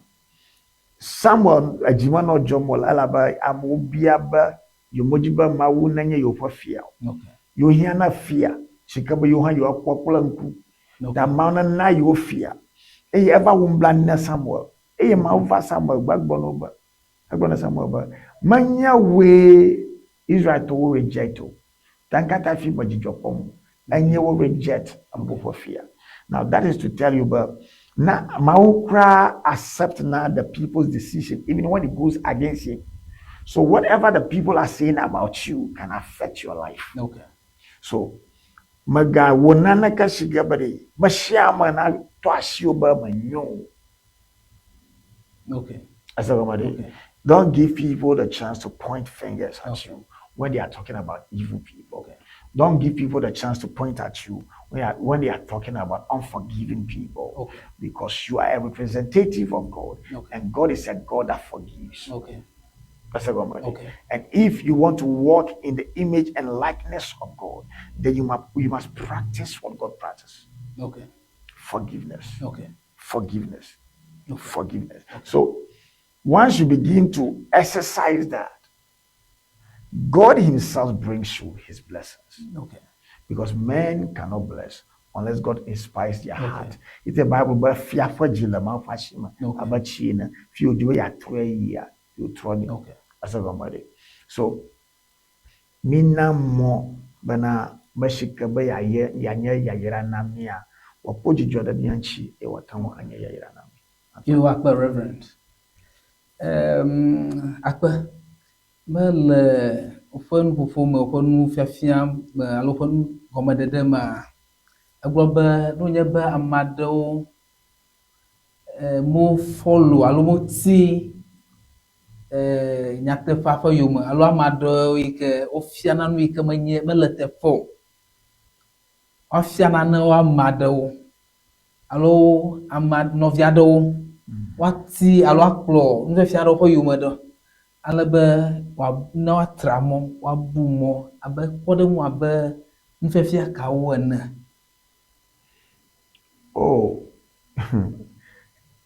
Samuel edzima nɔ dzɔm wɔ elabe amewo bia be yewomedzi be Mawu nenye yewoƒe fia o. Okay. Yewo hiã na fia si ke be yewo hã yewoakpɔ kple ŋku. Okay. Ta Mawu nena yewo fia. Eye eva wɔ nublanui na Samuel. Eye Mawu va Samuel gbɔ egblɔ na wo be, egblɔ na Samuel be, menye woe Israeltɔwo reject o. Ta ŋka ta hafi me dzidzɔ kpɔm o. Enye wo reject ame ƒe fia. Now that is to tell you be na Mawu kura accept now the people's decision even when it goes against him. So whatever the people are saying about you can affect your life. Okay. So mega wɔ naneke si ge be ɖe me sia ame na tɔ asi wo be menyo o. Okay. Ese gɔme ɖe? Okay. Don't give people the chance to point fingers at Okay. you when they are talking about evil people. Okay. Don't give people the chance to point at you when they are talking about unforgiving people. Okay. Because you are a representative of God. Okay. And God is a God that forgives. Okay. That's a good Okay. And if you want to walk in the image and likeness of God, then you must practice what God practices. Okay. Forgiveness. Okay. Forgiveness. Okay. Forgiveness. So once you begin to exercise that, God himself brings you his blessings. Okay. Because men cannot bless unless God inspires their Okay. heart. It's a Bible, but fear for Jila, man, Fashima, Okay. Abachina, few do ya 3 year, you throw Okay. As a somebody. So, mina mo bana mashika be ya ye ya nye ya yira na mia wakpɔ dzidzɔ ɖe mía ŋuti eye wòate ŋu anye yayra na mí. Yo akpe Reverend. Akpe mele woƒe nuƒoƒo me, woƒe nufiafia me alo woƒe nugɔmeɖeɖe mea, Egblɔ be ne wonye be ame aɖewo e mo follow alo moti e nyateƒea ƒe yome alo ame aɖewo yi ke wofiana nu yi ke menye mele teƒe o. Woafia nanewo ame aɖewo alo ame nɔvi aɖewo woati alo akplɔ nufiafia aɖewo ƒe yome ɖo ale be woa ne woatra mɔ, woabu mɔ abe kpɔɖeŋu abe nufiafia kawo ene. Oh,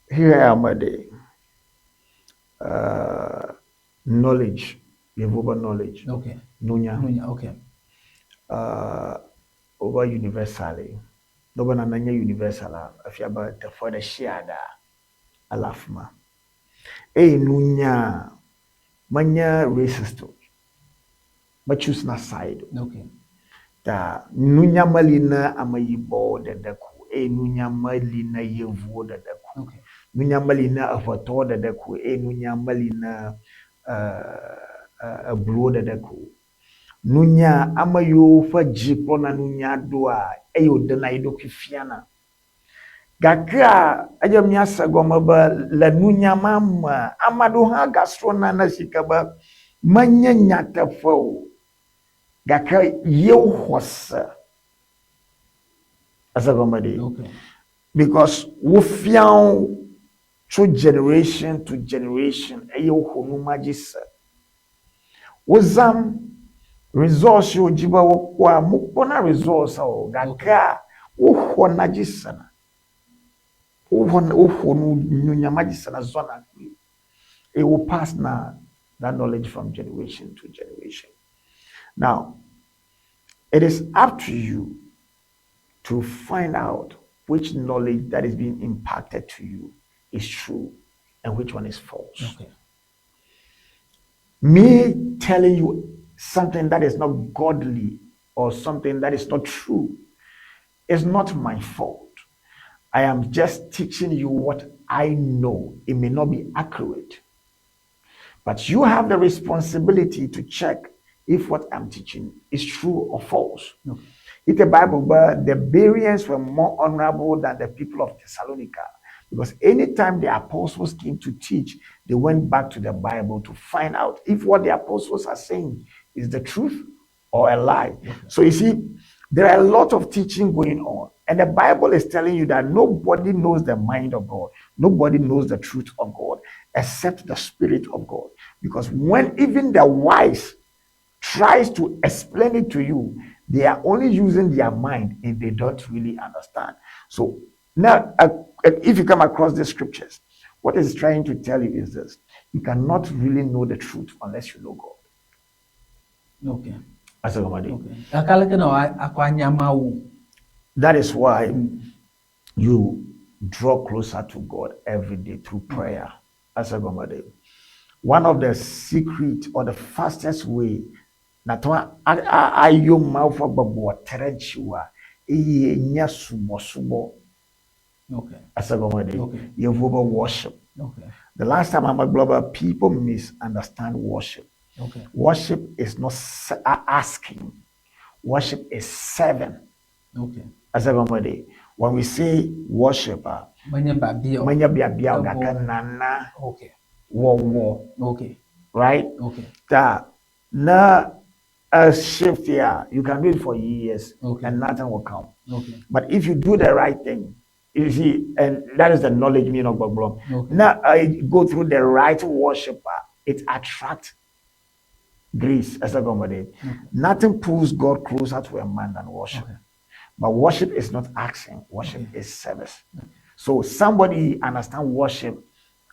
xexea me ɖe, knowledge, yevuwo be knowledge, nunya, Nunya, okay. Wobe universal ye. Ne wobe nane nye universal la, efia be teƒe ɖe sia ɖea, ele afi ma. Eye nunya menye racist o, me choose na side o. Ta nunya meli na ameyibɔwo ɖeɖe ko eye nunya meli na yevuwo ɖeɖe ko. Nunya meli na eʋetɔwo ɖeɖe ko eye nunya meli na ebluwo ɖeɖe ko. Nunya, ame yiwo ƒe dzi kplɔna nunya ɖoa, eye wòɖena yi ɖokui fiana. Gakea, edze míase gɔme be le nunya ma mea, ame aɖewo hã gasrɔ̃ nane si ke be menye nyateƒe o, gake yewo xɔ se. Ese gɔme ɖe? Okay. Because wofia wo tso generation to generation eye woxɔ nu ma dzi se. Wozãm results yiwo dzi be wokpɔa, mokpɔna results o gakea woxɔna dzi sena. Woxɔna, woxɔ nu nunya ma dzi sena zɔna kpli eye wo pass na that knowledge from generation to generation. Now, it is up to you to find out which knowledge that is being impacted to you is true and which one is false. Okay. Me telling you something that is not godly or something that is not true is not my fault. I am just teaching you what I know. It may not be accurate. But you have the responsibility to check if what I'm teaching is true or false. Okay. In the Bible, but the Bereans were more honorable than the people of Thessalonica. Because anytime the apostles came to teach, they went back to the Bible to find out if what the apostles are saying is the truth or a lie. Okay. So you see, there are a lot of teaching going on. And the Bible is telling you that nobody knows the mind of God. Nobody knows the truth of God except the Spirit of God. Because when even the wise tries to explain it to you, they are only using their mind and they don't really understand. So now, if you come across the scriptures, what it's trying to tell you is this. You cannot really know the truth unless you know God. Okay. Asagomade. Okay. Gake aleke na akɔ anya Mawu? That is why you draw closer to God every day through prayer. Asagomade. One of the secret or the fastest way natɔ ayo Mawu ƒe gbɔgbɔ te ɖe ŋutiwòa eye nye subɔsubɔ. Okay. Asagomade. Okay. Yevuwo be worship. Okay. The last time I'm a global, people misunderstand worship. Okay. Worship is not asking. Worship is serving. Okay. Asagomade. When we say worship, Menye biabia o. menye biabia o, Ebo. gake nana Okay. wɔwɔ, Okay. right? Okay. Ta na a shift here, you can do it for years Okay. and nothing will come. Okay. But if you do the right thing, you see, and that is the knowledge me not gbɔgblɔm. Okay. Now I go through the right worshiper, it attracts grace. As a Okay. Nothing pulls God closer to a man than worship. Okay. But worship is not asking, worship Okay. is service. So somebody understand worship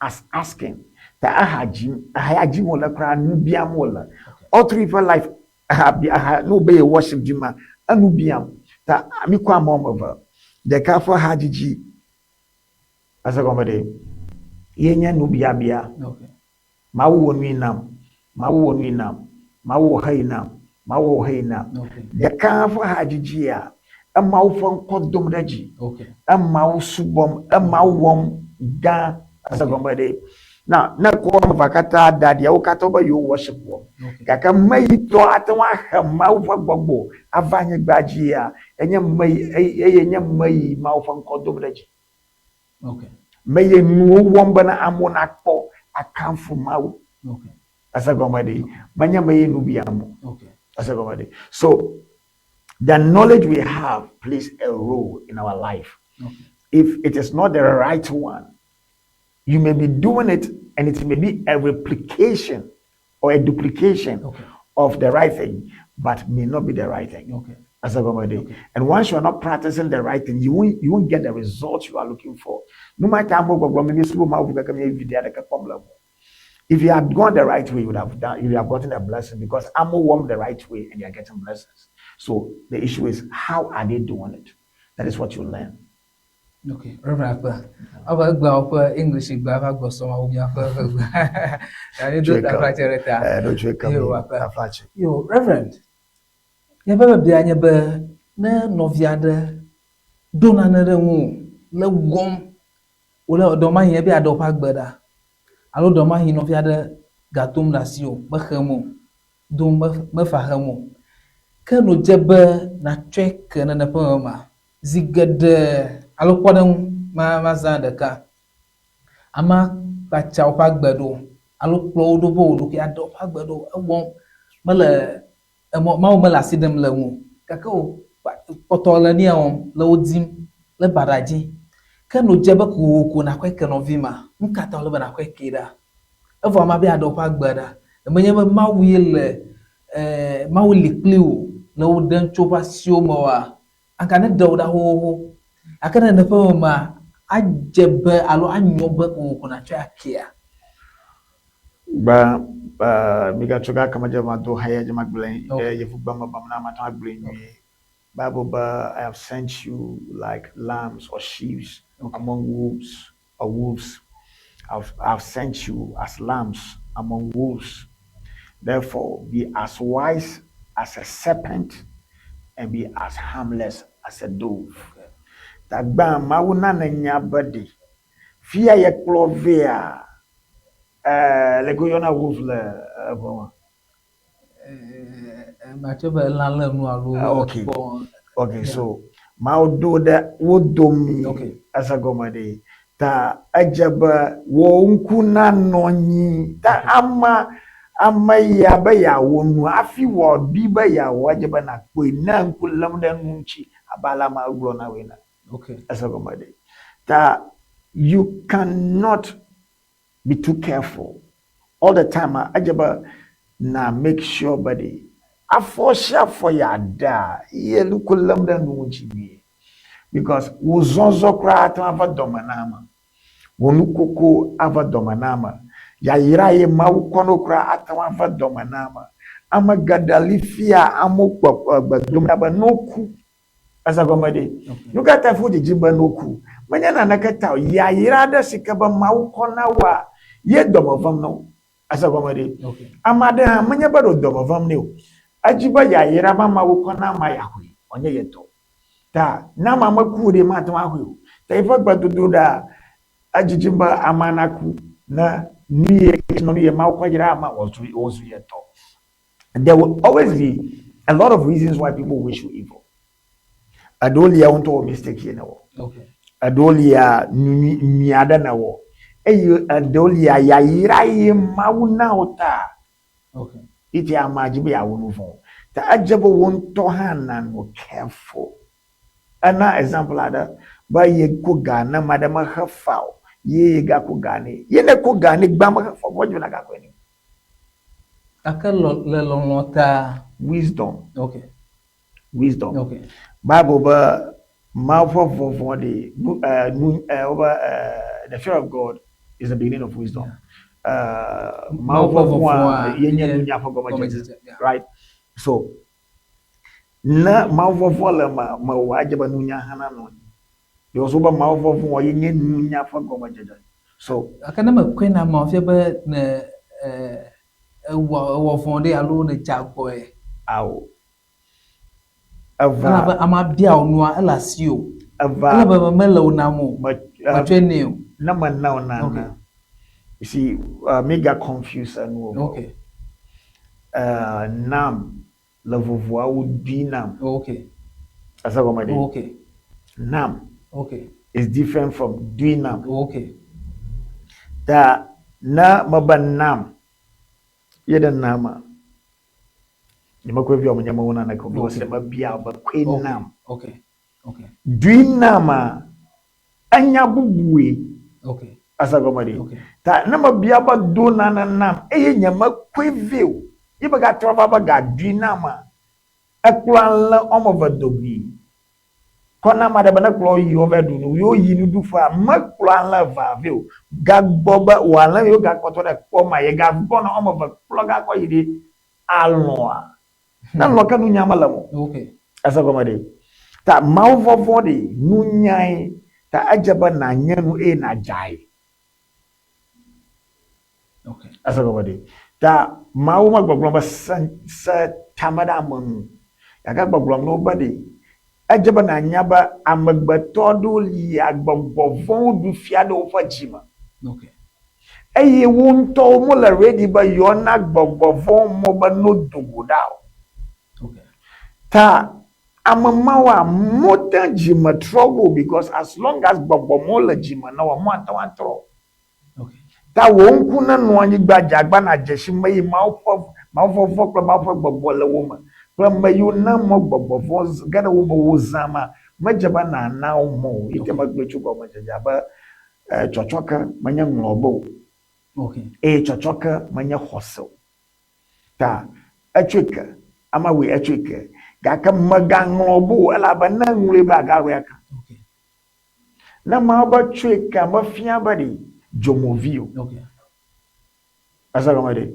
as asking. Ta aha jim, aha jim wala kra nu biam wala. All three for life aha bi aha no be worship jima anu biam. Ta mi kwa mom over. The ka for hajiji asagomade. Yenya nu bia bia. Okay. Mawu wɔ nui nam. Mawu wɔ nui nam. Mawu wɔ hei nam. Mawu wɔ hei nam. Okay. Ɖeka ƒe hadzidzi ya, emawu ƒe ŋkɔ dom ɖe dzi. Okay. Emawu subɔm, emawu wɔm gã. Ase gɔme ɖe. Na ne ekɔ woame evea katã da ɖia, wo katã wobe yewo worship wɔm. Gake me yi tɔ ate ŋu ahe Mawu ƒe gbɔgbɔ ava anyigba dzia, enye me yi, eye nye me yi Mawu ƒe ŋkɔ dom ɖe dzi. Me yi nuwo wɔm bena amewo nakpɔ akanfu Mawu. Ese gɔme ɖi. Menye me yi nu biam o. Ese gɔme ɖi. So the knowledge we have plays a role in our life. If it is not the right one, you may be doing it and it may be a replication or a duplication okay. of the right thing, but may not be the right thing. Okay. As a okay. And once you are not practicing the right thing, you won't you won't get the results you are looking for. No matter how if you had gone the right way, you would have done you would have gotten a blessing because I'm warm the right way and you are getting blessings. So the issue is how are they doing it? That is what you learn. Ok, Reverend Akpe, ava egbea woƒe English gbea va gbɔ sɔm awu míaƒe ʋegbe. Mído taflatse ɖe ta. Yo, Akpe. Yo, Reverend, míaƒe biabia nye be ne nɔvi aɖe ɖo nane ɖe ŋuwò le wɔm wòle ɖewomahi ebe yeaɖe woƒe agbe ɖa alo ɖewomahi nɔvi aɖe gadom ɖe asiwò mexem o, dom mefa xem o, ke ne wòdze be nàtsɔe ke nene ƒe me ma, Zi geɖe alo kpɔɖeŋu ma mazã ɖeka. Amea kpatsa woƒe agbe ɖo alo kplɔ wo ɖo be wo ɖokui aɖe woƒe agbe ɖo. Ewɔm mele emɔ Mawu mele asi ɖem le eŋu o gake wo kpɔtɔ le nua wɔm le wo dim le baɖa dzi. Ke ne wòdze be kokoko nàkɔe ke nɔvi ma, nu ka ta wòle be nàkɔe kee ɖa? Evɔ amea be yeaɖe woƒe agbe ɖa. Menye be Mawu ye le e Mawu li kpli wò le wo ɖem tso woƒe asiwo me oa? Aka ne ɖe wò ɖa xoxoxo. Gake ne ƒe me mea, adze be alo anyo be kokoko nàtsɔe akea? Gba migatsɔ gake medze be mado haya dze magblɔe ɖe yevugbe me be na mate ŋu agblɔe nyuie. Bible be I have sent you like lambs or sheep among wolves or wolves. I've, I've sent you as lambs among wolves. Therefore, be as wise as a serpent and be as harmless as a dove. Tagbã Mawu na nènya be ɖe fia yekplɔ vɛa, eh, leke woyɔna wolf le eʋe me? Matsɔ be elã lé nu alo ah, okay. ekpɔ. Okay, so Mawu ɖo ɖe wo domi ese gɔme ɖe ta edze be wò ŋku nanɔ anyi ta ama ame ya be yeawɔ nu hafi wòaɖui be yeawɔ edze be nàkpɔe ne ŋku lém ɖe nu ŋuti abe ale amea gblɔ na wò ene. Ese gɔme ɖe ta you cannot be too careful all the time a edze be na make sure be ɖe afɔ sia afɔ yeaɖea ye ŋku lém ɖe nu ŋuti nyuie because wò zɔzɔ koraa ate ŋu ava dɔme na ame, wò nukoko ava dɔme na ame, yayra ye Mawu kɔ na wò koraa ate ŋu ava dɔme na ame. Ame geɖe li fia amewo kpɔ gbe dom ɖa be ne woku Ese gɔme ɖe? Nu ka tae fo dzidzi be no ku? Menye naneke ta o. Yayra aɖe si ke be Mawu kɔ na woa, ye dɔme vem na wo. Ese gɔme ɖe? Ame aɖe hã, menye be ɖe dɔme vem nɛ o. Edzi be yayra ma Mawu kɔ na amea yeaxɔe, wòanye ye tɔ. Ta ne amea meku o ɖe, mate ŋu axɔe o. Ta eƒe gbedodoɖa, edzidzi be amea naku ne nu ye, nu ye Mawu kɔ yra amea wòzu ye tɔ. There will always be a lot of reasons why people wish you evil. Eɖewo lia wo ŋutɔ wɔ mistake ye nèwɔ. Eɖewo lia nu nyui aɖe nèwɔ. Eye eɖewo lia yayra ye Mawu na wò ta. Ye ta amea dzi be yeawɔ nu vɔ̃. Ta edze be wò ŋutɔ hã nànɔ careful. Ena example aɖe be yeko ga ne ame aɖe mexe fa o ye yegako ga nɛ. Ye ne ko ga nɛ gbã mexe fa o vɔ edzi be nàgakɔe nɛ. Gake le lɔlɔ̃ ta. Wisdom. Okay. Wisdom. Okay. Bible be Mawu ƒe vɔvɔ̃ ɖi nu eh, nu eh, wobe eh, the fear of God is the beginning of wisdom. Yeah. Mawu ƒe vɔvɔ̃a ye nye nunya ƒe gɔmedzedze. Right? So ne Mawu vɔvɔ̃ le me mewò edze be nunya hã nanɔ anyi. Because wobe Mawu vɔvɔ̃ ye nye nunya ƒe gɔmedzedze. So. Gake ne mekɔe na amea wòfia be ne ewɔ ewɔ vɔ̃ ɖe alo nèdze agɔe. Ao. Eva. Elabe amea bia wò nua, ele asiwò. Eva. Ele be mele wò nam o. Metsɔe nɛ o. Ne mena wò nane. You see, mi ga confuse enuwo. Okay. Nam le vovoa wu dui nam. Okay. Ese gɔme ɖe? Okay. Nam. Okay. Is different from dui nam. Okay. Ta ne mebe nam ye ɖe nama, nyemekɔe via o, menye mewo naneke o, because Okay. mebia be koe Okay. nam. Okay. Okay. Dui nama, enya bubue. Okay. Ese gɔme ɖe? Okay. Ta ne mebia be do nane nam eye nyemekɔe vɛ o, ye megatrɔ va be gadui nama, ekplɔ alẽ woame eve dogui. Kɔ na ame aɖe be ne kplɔ yi wova ɖu nu, yewo yi nuɖuƒea, mekplɔ alẽ evea vɛ o. Gagbɔ be wò alẽ yiwo gakpɔtɔ ɖe kpɔ ma, yegagbɔna woame eve kplɔ gakɔ yi ɖe alɔa. Ne lɔ ke nunya mele eme o. Okay. Ese gɔme ɖe? Ta Mawu vɔvɔ̃ ɖe nunyae. Ta edze be nànye nu eye nàdzae. Okay. Ese gɔme ɖe? Ta Mawu megbɔgblɔm be se, se tame ɖe ame nu. Gake gbɔgblɔm na wo be ɖe edze be nànya be amegbetɔ aɖewo lia gbɔgbɔ vɔ̃wo ɖu fia ɖe woƒe dzi me. Okay. Eye wo ŋutɔwo mele ready be yewoana gbɔgbɔ vɔ̃wo mɔ be no do go ɖa o. Okay. Ta ame mawoa mote dzime trɔ go because as long as gbɔgbɔ mɔ le dzime na woa, moate ŋu atrɔ o. Okay. Ta wò ŋku nenɔ anyigba dzi agba nàdze si me yi Mawu ƒe Mawu vɔvɔ̃ kple Mawu ƒe gbɔgbɔ le wo me kple ame yiwo na mɔ gbɔgbɔ vɔ̃ ge ɖe wo me wozã ma, medze be nàna wo mɔ o. Yi ke megblɔe tso gɔmedzedzea be tsɔtsɔke menye ŋlɔbe o. Okay. Eye tsɔtsɔke menye xɔse o. Ta etsɔe ke, ama wòe etsɔe ke. Gake mègaŋlɔ be o elabe ne eŋlɔe be agawɔe ake. Okay. Ne Mawu be tsɔe kea, mefia be ɖe dzomovi o. Okay. Ese gɔme ɖe?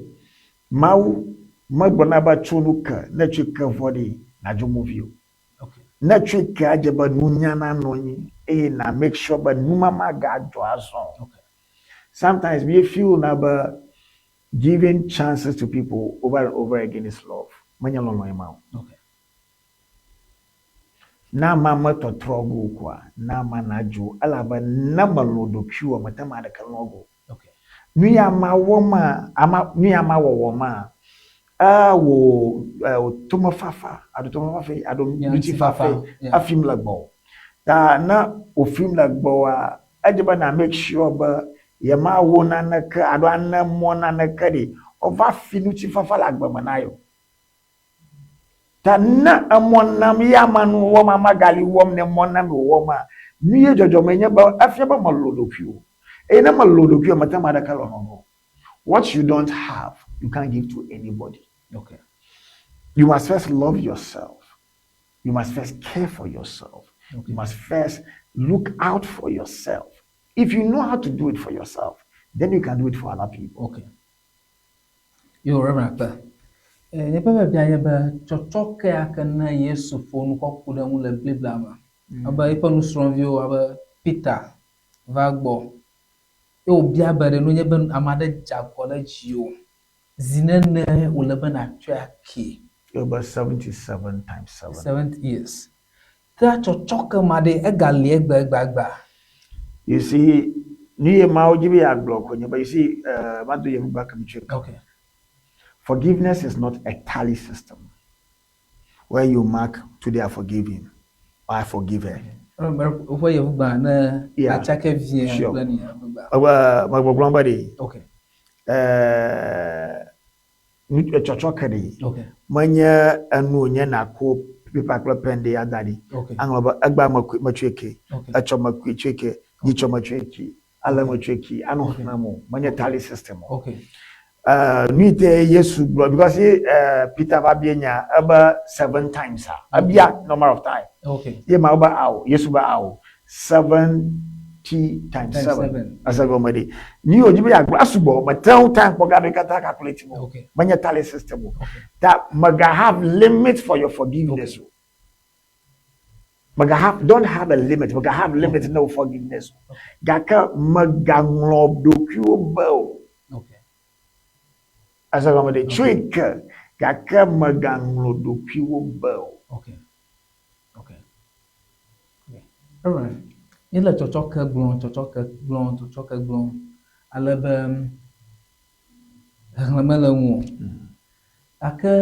Mawu megblɔna be tso nu ke, ne tsɔe ke vɔ ɖe, nàdzo movi o. Okay. Ne tsɔe ke adze be nunya nanɔ anyi eye na make sure be nu ma magadzɔ azɔ o. Okay. Sometimes mi feel na be giving chances to people over and over again is love. Menye lɔlɔ̃ ye ma o. Okay. Ne amea metɔtrɔ go o koa, na amea nadzo elabe ne melɔ̃ ɖokuiwò mete ame aɖeke lɔ̃ go o. Okay. Nu ya amea wɔ ma, ama, nu ya amea wɔwɔ ma, ewò ewò tomefafa alo tomefafa alo Yeah, ŋutifafa ŋutifafa, yeah. efim le gbɔwò. Ta ne wòfim le gbɔwòa, edze be na make sure be yemawɔ naneke alo ane mɔ naneke ɖi wova fi ŋutifafa le agbe me na ye o. Ta ne emɔ nam ye ama nu wɔm, ama gali wɔm ne mɔ nam wòwɔ ma, nu ye dzɔdzɔme nye be efia be melɔ̃ ɖokuiwò. Eye ne melɔ̃ ɖokuiwò, mete ame aɖeke lɔlɔ̃ o. What you don't have, you can't give to anybody. Okay. You must first love yourself. You must first care for yourself. Okay. You must first look out for yourself. If you know how to do it for yourself, then you can do it for other people. Okay. Yo, Reverend Akpe. Nye ƒe biabia nye be tsɔtsɔke ya ke ne Yesu ƒo nu kɔ ku ɖe eŋu le Biblia me abe eƒe nusrɔ̃viwo abe Peter va gbɔ ye wòbia be ɖe nenye be ame aɖe dze agɔ ɖe dziwò zi nene wòle be nàtsɔe akee. Ebe 77 times 7. 70 years. Ke tsɔtsɔke ma ɖe egali egbe egbagba. You see, nu ye Mawu dzi be yeagblɔ ko nye be, you see, mado yevugbe ake mi tsɔe ke. Okay. Forgiveness is not a tally system where you mark today I forgive him or I forgive her. Woƒe yevugba ne Yeah. atsake vie Sure. kple ni yevugba. Ebe megbɔgblɔm be ɖe, Okay. nu tsɔtsɔke ɖe, Okay. menye enu wònye nàko pepa kple pen ɖe ada ɖi. Okay. Aŋlɔ be egbea mekui metsɔe ke, Okay. etsɔ mekui tsɔe ke, nyitsɔ metsɔe ke, ale metsɔe ke, anɔ xlẽm o. Menye tally system o. Okay. Nu yi te Yesu gblɔ because ye Peter va bia nya ebe seven times a, ebia number of time. Okay. Ye Mawu be ao, Yesu be ao, 70 times Times 7. seven. Ese gɔme ɖe. Nu yi wòdzi be yeagblɔ esugbɔ, mete ŋu time kpɔ gaɖo katã calculate o. Okay. Menye tally system o. Okay. Ta mega have limit for your forgiveness o. Mega have, don't have a limit, mega have limit na wò forgiveness o. Gake megaŋlɔ ɖokuiwò be o. Okay. Ese gɔme ɖe. Tsɔe ke, gake megaŋlɔ ɖokuiwò be o. Okay. Okay. Okay. Alright. Míele tsɔtsɔke gblɔm, tsɔtsɔke gblɔm, tsɔtsɔke gblɔm. Ale be Xexlẽ mele eŋu o. Gake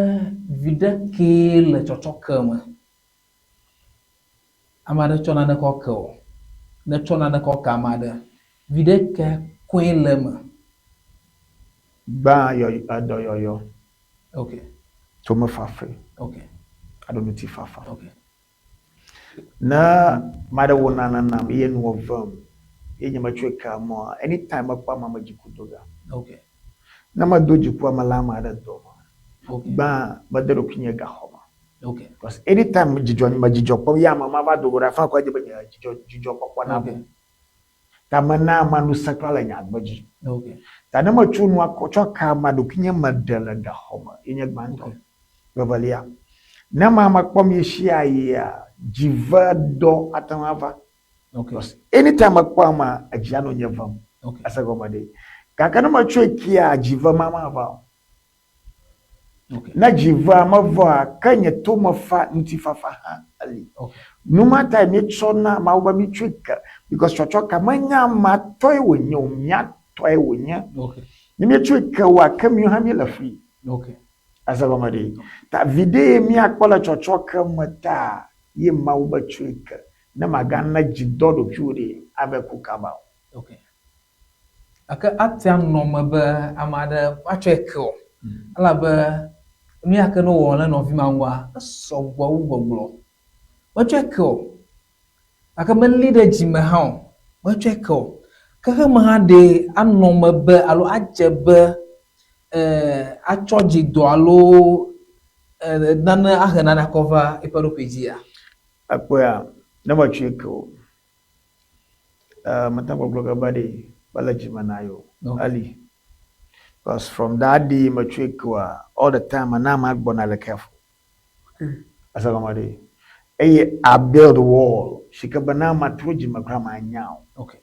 viɖe kee le tsɔtsɔke me. Ame aɖe tsɔ nane kɔ ke wò. Ne etsɔ nane kɔ ke ame aɖe, viɖe ka koe le eme? Gbã yɔ edɔyɔyɔ. Ok. Tomefafe. Ok. Alo ŋutifafa. Ok. Ne ame aɖe wɔ nane nam eye nua vem ye nye metsɔe ke amea, anytime mekpɔ amea me dziku do ga. Ok. Ne medo dziku ame la ame aɖe dɔ me. Ok. Gbã mede ɖokuinye gaxɔ me. Ok. Because anytime dzidzɔ me dzidzɔ kpɔm ye ame ma va do go ɖe afi ma edze be nye dzidzɔ dzidzɔkpɔkpɔ nabu. Ok. Ta mena amea ŋusẽ kura le nye agbe dzi. Ok. Ta ne metso nua kɔ tsɔ ke amea ɖokuinye meɖe le gaxɔ me ye nye gbãtɔ. Ok. Evelia, ne amea mekpɔm ɣeshiaɣia, dzivedɔ ate ŋu ava. Ok. Because anytime mekpɔ amea, edzi anɔ nye vem. Ok. Ese gɔme ɖe. Gake ne metsɔe kea, dzive ma mava o. Ok. Ne dzivea mevaa, ke nye tomefa ŋutifafa hã eli. Ok. Nu ma tae míetsɔna Mawu be mítsɔe ke because tsɔtsɔke menye amea tɔe wònye o, mía tɔe wònye. Ok. Ne míetsɔe ke oa, ke míawo hã míele free. Ok. Ese gɔme ɖe. Ta viɖe ye míakpɔ le tsɔtsɔke me ta ye Mawu be tsɔe ke ne màgana dzidɔ ɖokuiwò ɖe ave ku kaba o. Ok. Gake ate anɔ eme be ame aɖe woatsɔe ke o. Elabe nu ya ke ne wowɔ ɖe nɔvi ma ŋua, esɔ gbɔ wu gbɔgblɔ. Metsɔe ke o. Gake melé ɖe dzi me hã o. Metsɔe ke o. Xexeme hã ɖe anɔ eme be alo adze be atsɔ dzidɔ alo nane ahe nane akɔ va eƒe ɖokui dzia? Ekpɔea, ne metsɔe ke o, mete ŋu gbɔgblɔ ge be ɖe mele dzi me na ye o. Eli. Because from that day metsɔe ke oa, all the time mena amea gbɔna le careful. Ese gɔme ɖe? Eye I build wall si ke be ne amea trɔ dzi me kura manya o. Okay.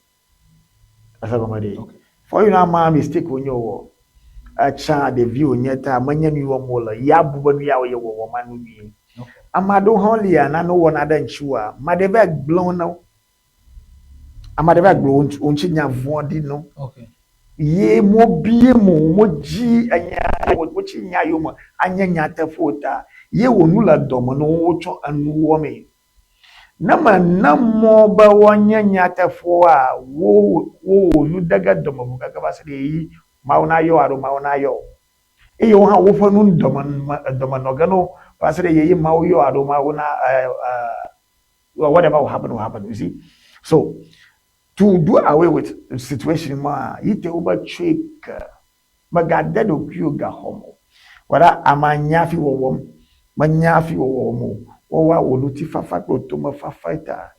Ese gɔme ɖe? Okay. For you know amea mistake wònye wòwɔ. Etsã ɖevi wònye ta menye nu yi wɔm wòle. Ya bu be nu ya ye wɔwɔ ma nu nyui. Okay. Ame aɖewo hã lia nane wowɔna ɖe ŋutiwòa, ame aɖe va gblẽ wo na wo. Ame aɖe va gblɔ wo ŋuti nya vɔ̃ ɖi na wo. Okay. Ye mobie mo modzi enya wotsi nya yome anye nyateƒe o ta ye wò nu le dɔme na wo wotsɔ enu wɔmee. Ne mena mɔ be woanye nyateƒewoa, wo wo wò nu de ge dɔme ʋu kaka va se ɖe ɣeyiɣi Mawu nayɔ alo Mawu nayɔ o. Eye wo hã woƒe nu dɔme dɔme nɔ ge na wo va se ɖe ɣeyiɣi Mawu yɔ alo Mawu na well, whatever will happen will happen. You see? So to do away with situation ma, yi te wobe tsɔe ke megade ɖokuiwò gaxɔ me o. Whether amea nya hafi wɔwɔm, menya hafi wɔwɔm o, woawoa wò ŋutifafa kple wò tomefafa ta.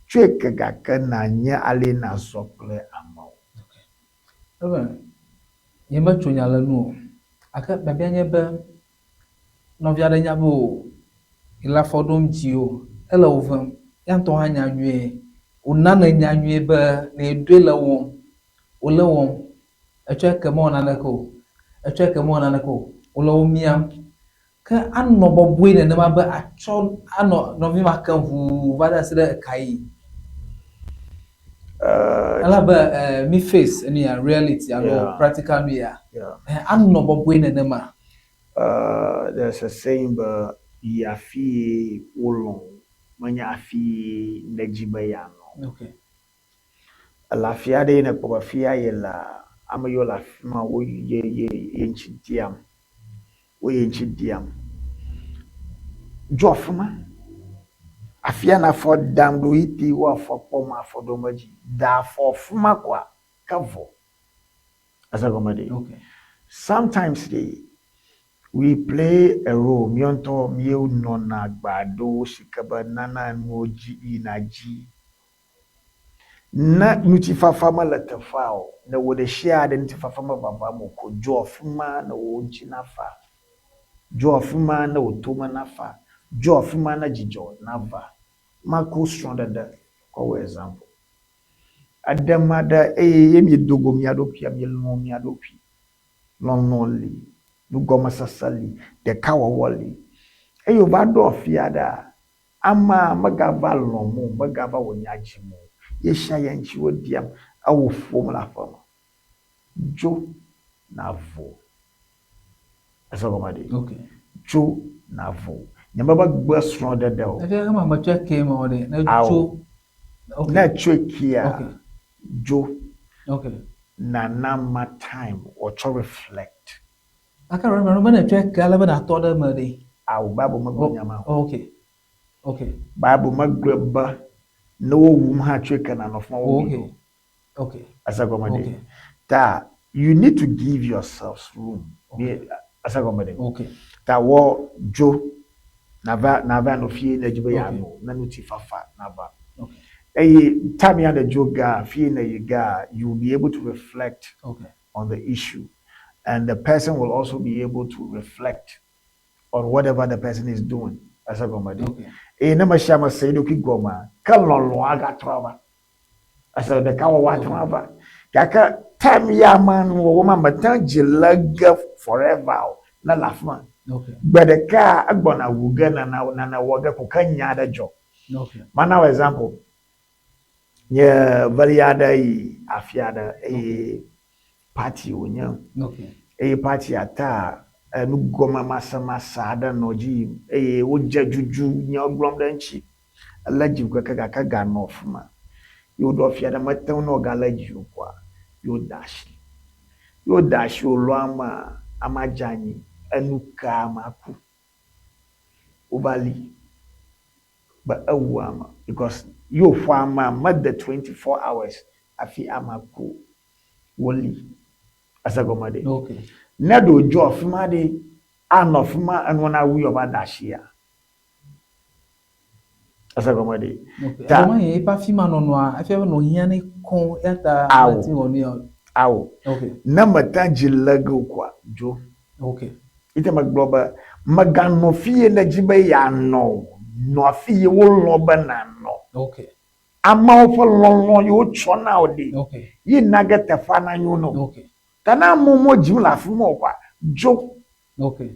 Tsɔe ke gake nànya ale nàzɔ kple amewo. Ebe nyemetso nya le nu o. Gake biabia nye be nɔvi aɖe nya be o yele afɔ ɖom dzi o, ele wò vem. Ya ŋutɔ hã nya nyuie. Wòna nènya nyuie be ne yeɖoe le wɔm, wòle wɔm. Etsɔe ke mewɔ naneke o. Etsɔe ke mewɔ naneke o. Wòle wò miam. Ke anɔ bɔbɔe nenema be atsɔ anɔ nɔvi ma ke ʋuu va de asi ɖe eka yi. Elabe mi face enu ya reality alo practical nu ya. Anɔ bɔbɔe nenema. There's a saying be yi afi yi wolɔ̃ wò, menye afi yi nèdi be yeanɔ. Okay. Ele afi aɖe ye nèkpɔ be fi ya yelea, ame yiwo le afi ma wo ye ye ye ŋuti diam. Wo ye ŋuti diam. Dzo afi ma. Afia na afɔ dam ɖo yi te wo afɔ kpɔm afɔ ɖom edzi. Da afɔ afi ma koa ke vɔ. Ese gɔme ɖe? Okay. Sometimes ɖe we play a role míawo ŋutɔ míenɔna agba aɖewo si ke be nana enuwo dzi yina dzi. Ne ŋutifafa mele teƒea o, ne wò ɖe sia ɖe ŋutifafa mevavam o ko dzo afi ma ne wò ŋuti nafa. Dzo afi ma ne wò tome nafa. Dzo afi ma ne dzidzɔ nava. Mako srɔ̃ɖeɖe kɔ wɔ example. Eɖe ma ɖe eye ye miedo go mia ɖokuia, mielɔ̃ mia ɖokui. Lɔlɔ̃ li, nugɔmesese li, ɖekawɔwɔ li. Eye wòva ɖo afi aɖea, amea megava lɔ̃m o, megava wò nya dzim o. Ye sia ye ŋuti wodiam, ewò ƒom le aƒeme. Dzo navo. Ese gɔme ɖe. Okay. Tso navo. Nye me be gbe srɔ̃ɖeɖe o. Efia ke ma metsɔe ke me o ɖe. Ne Ao. tso. Okay. Ne tsɔe kea, Okay. dzo Okay. nana ma time wòatsɔ reflect. Gake Reverend be ne tsɔe ke ale be natɔ ɖe eme ɖe. Ao, Bible megblɔ nya ma o. Okay. Okay. Bible megblɔe be ne wowum hã tsɔe ke nanɔ fi ma wowui Okay. o. Okay. Ese gɔme ɖe. Okay. Ta you need to give yourselves room. Okay. Ese gɔme ɖe. Okay. Ta wɔ dzo nava nava nɔ fie ne dzi be Okay. yeanɔ ne ŋutifafa nava. Okay. Eye time ya ne dzo ga fie ne yi ga you will be able to reflect Okay. on the issue and the person will also be able to reflect on whatever the person is doing. Ese gɔme ɖe. Okay. Eye ne ame sia ame se eɖokui gɔmea, ke lɔlɔ̃ agatrɔ ava. Ese ɖekawɔwɔ ate ŋu ava. Gake time ya ma nuwɔwɔ ma mete ŋu dzi le ge forever o ne le afi ma. Okay. Gbe ɖeka egbɔna wu ge nana nane wɔ ge ko ke nya aɖe dzɔ. Okay. Mana wɔ example. Nye veli aɖe yi afi aɖe eye party wònye. Okay. Eye party-a ta enugɔmemasemase aɖe nɔ edzi yim eye wodze dzudzu nyawo gblɔm ɖe eŋuti. Elé dzi keke gake ganɔ afi ma. Ye woɖo afi aɖe mete ŋu ne wògalé dzi o koa, ye woda asi. Ye woda asi wòlɔ amea, amea dze anyi, enu ke amea ku. Wova li be ewu ame because ye wòƒo amea mede 24 hours hafi amea ku o. Woli. Ese gɔme ɖe. Okay. Ne ɖe wòdzɔ afi ma ɖe, anɔ afi ma enua nawui wòava da asia. Ese gɔme ɖe. Okay. Ta Alo ma eƒe afi ma nɔnɔa, efia be nɔ hiã ne kɔŋ eya ta Ao. mate ŋu wɔ nu ya o. Ao. Okay. Ne mete dzi le ge o koa, dzo. Okay. Ite megblɔ be meganɔ fi ye nèdi be yeanɔ o. Nɔ afi ye wolɔ̃ be nànɔ. Okay. Amewo ƒe lɔlɔ̃ ye wotsɔ na wò ɖi. Okay. Ye na ge teƒea nanyo na wò. Okay. Ta ne amewo medzim le afi ma o koa, dzo. Okay.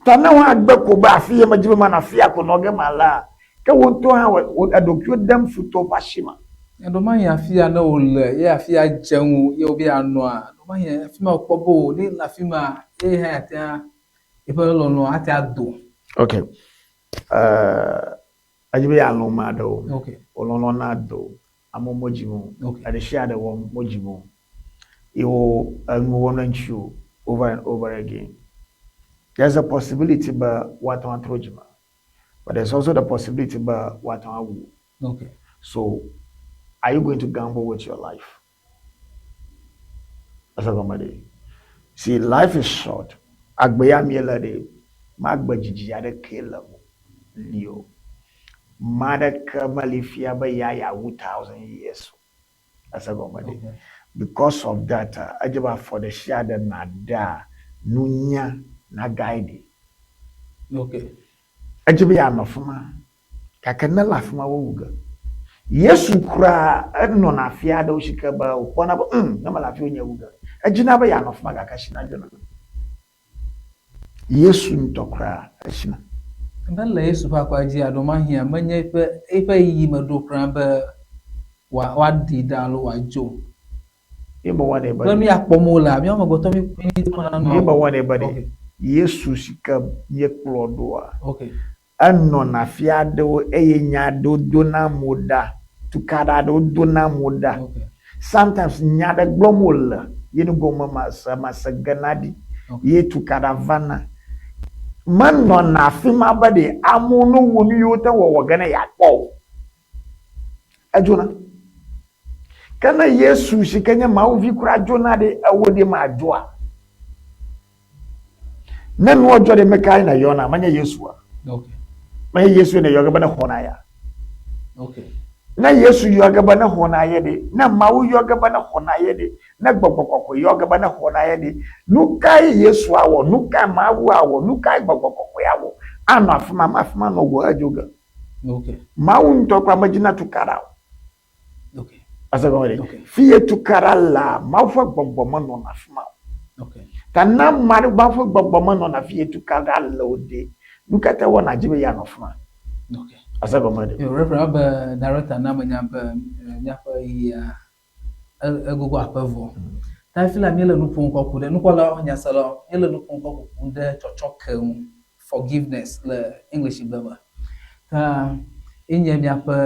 Ta ne woagbe ko be afi ye medi be manɔ afia ko nɔ ge malea, ke wò ŋutɔ hã wò eɖokuiwò dem futɔwo ƒe asi me. Ɖewomahi afia ne wòle ye afia dze ŋu ye wòbe yeanɔa, ɖewomahi afi ma wòkpɔ be o ne le afi ma ye hã yeate ŋu yeƒe lɔlɔ̃ ate ado. Okay. Uh, edzi be yealɔ̃ ame aɖewo. Okay. Wò lɔlɔ̃ nado. Amewo medzim o. Okay. Eɖe sia ɖe wɔm modzim o. Ye wo enu wɔm ɖe ŋutiwò over and over again. There's a possibility be woate ŋu atrɔ dzime. But there's also the possibility be woate ŋu awu wò. Okay. So, are you going to gamble with your life? Ese gɔme ɖe. See, life is short. Agbe ya míele ɖe, magbe dzidzi aɖeke le mo li o. Ma ɖeke meli fia be ya yeawu thousand years o. Ese gɔme ɖe. Okay. Because of that, edze be afɔ ɖe sia ɖe naɖea nunya na guide. Okay. Edze be yeanɔ afi ma. Gake ne le afi ma wowu ge. Yesu kura enɔna afi aɖewo si ke be wòkpɔna be ŋ ne mele afi wonye wu ge. Edzina be yeanɔ afi ma gake esina dzona. Yesu ŋutɔ kura esina. Ne le Yesu ƒe akpa dzia, ɖewomahiã menye eƒe eƒe ɣeyiɣi me ɖo kura be wòaɖi ɖa alo wòadzo. Ye mewɔnɛ be Kple nu ya kpɔm wolea, míawo amegbetɔ mí míekpɔna nua ye o. mewɔnɛ be ɖe Okay. Yesu si ke míekplɔ ɖoa, Okay. enɔna afi aɖewo eye nya aɖewo dona mo ɖa, tukaɖa aɖewo dona mo ɖa. Okay. Sometimes nya aɖe gblɔm wòle ye nugɔme mase mase gena ɖi Okay. ye tukaɖa vana. Menɔna afi ma be ɖe amewo no wɔ nu yiwo te wɔwɔ ge ne yeakpɔ o. Edzona. Ke ne Yesu si ke nye Mawu vi kura dzona ɖe, ewo ɖe madzoa? Ne nua dzɔ ɖe meka ye nèyɔna? Menye Yesua? Okay. Menye Yesu ne yɔ ge be ne xɔ na ya? Okay. Ne Yesu yɔ ge be ne xɔ na ye ɖe, ne Mawu yɔ ge be ne xɔ na ye ɖe, ne Gbɔgbɔ Kɔkɔe yɔ ge be ne xɔ na ye ɖe, nu kae Yesu awɔ? Nu kae Mawu awɔ? Nu kae Gbɔgbɔ Kɔkɔe awɔ? Anɔ afi ma, afi ma nɔ wò edzo ge. Okay. Mawu ŋutɔ kura medzina tukaɖa o. Okay. Ese gɔme ɖe? Okay. Fi ye tukaɖa lea, Mawu ƒe gbɔgbɔ menɔna afi ma o. Okay. Ta ne ame aɖe Mawu ƒe gbɔgbɔ menɔna fi ye tukaɖa le o ɖe, nu ka ta wɔna dzi be yeanɔ afi ma? Okay. Ese gɔme ɖe? Yo, Reverend abe director na menya be míaƒe ɣeyiɣia egogo aƒe vɔ. Ta hafi la míele nu ƒom kɔ ku ɖe nukpɔlawo, nyaselawo, míele nu ƒom kɔ ku ɖe tsɔtsɔke ŋu, forgiveness le English gbe me. Ta enye míaƒe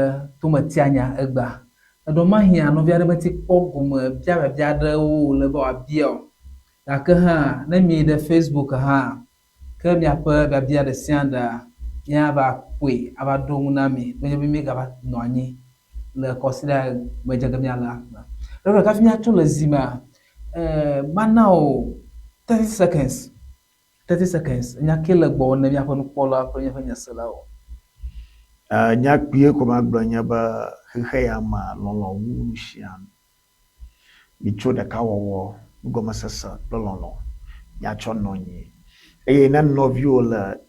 tometianya egbea. Eɖɔ mahia nɔvi aɖe meti kpɔ gome bia biabia aɖewo wòle be wòabia o. Gake hã ne miyi ɖe Facebook hã, ke miaƒe biabia ɖe sia ɖea, míava kpɔe ava ɖo ŋu na mi nenye be míegava nɔ anyi le kɔsiɖa me dze ge míalea me. Reverend, hafi míatso le zi mea, mana wò 30 seconds, 30 seconds, nya ke le gbɔwò ne míaƒe nukpɔlawo kple míaƒe nyaselawo. Nya kpuie ko magblɔ nye be xexe ya mea, lɔlɔ̃ wu nu sia nu. Mitso ɖekawɔwɔ, nugɔmesese kple lɔlɔ̃ miatsɔ nɔ anyi. Eye ne nɔviwò le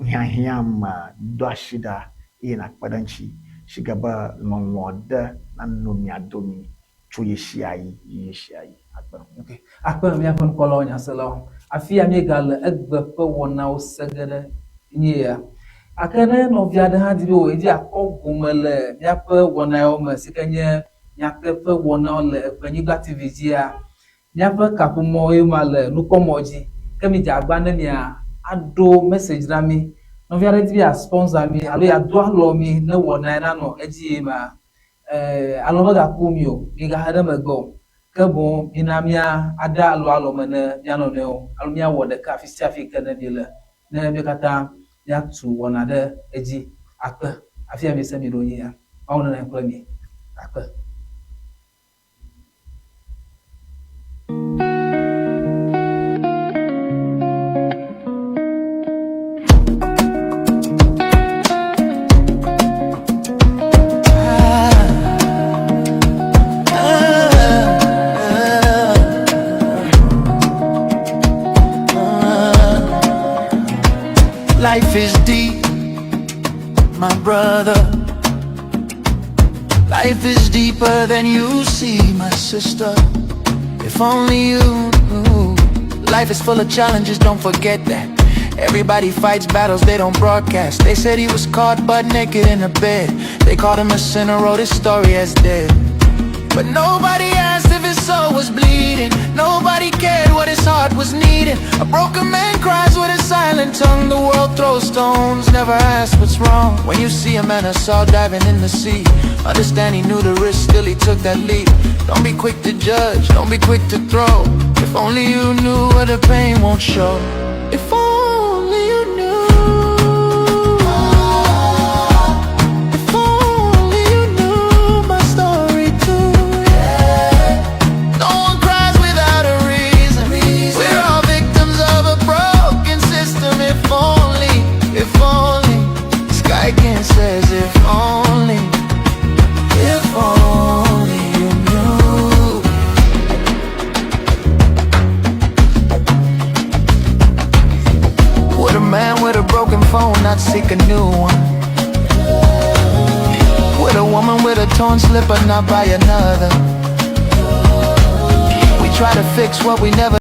hiahiã mea, do asi ɖa eye nàkpe ɖe eŋuti si ke be lɔlɔ̃ ɖe nanɔ mia domi tso ɣesiaɣi yi ɣesiaɣi. Akpe. Okay. Akpe míaƒe nukpɔlawo, nyaselawo. Afia míegale egbe ƒe wɔnawo se ge ɖe nye ya. Gake ne nɔvi aɖe hã di be wòdzi akpɔ gome le míaƒe wɔnawo me si ke nye nyateƒe wɔnawo le Eʋenyigba TV dzia, míaƒe kaƒomɔwoe ma le nukpɔmɔ dzi. Ke midze agba ne mia aɖo message na mí. Nɔvi aɖe di be yeasponsor mi alo yeado alɔ mi ne wɔna nanɔ edzi yim ma, alɔ megaku mi o, migahe ɖe megbe o. Ke boŋ mina mía aɖe alɔ alɔme ne mía nɔnɔewo alo míawɔ ɖeka afi sia afi ke ne míele ne mí katã míatu wɔna ɖe edzi. Akpe. Afi ya mi se mi ɖo nyi ya. Mawu nenɔ anyi kple mi. Akpe. Life is deep, my brother. Life is deeper than you see, my sister. If only you knew. Life is full of challenges, don't forget that. Everybody fights battles they don't broadcast. They said he was caught butt naked in a bed. They called him a sinner, wrote his story as dead. But nobody asked if his soul was bleeding. Nobody cared what his heart was needing. A broken man cries with a silent tongue. The world throws stones, never asks what's wrong. When you see a man I saw diving in the sea, understand he knew the risk, still he took that leap. Don't be quick to judge, don't be quick to throw. If only you knew what the pain won't show. If only you knew. If only you knew my story too. Yeah. No one cries without a reason. We're all victims of a broken system. If only. Sky King says, if only you knew. Would a man with a broken phone not seek a new one? Would a woman with a torn slipper not buy another? We try to fix what we never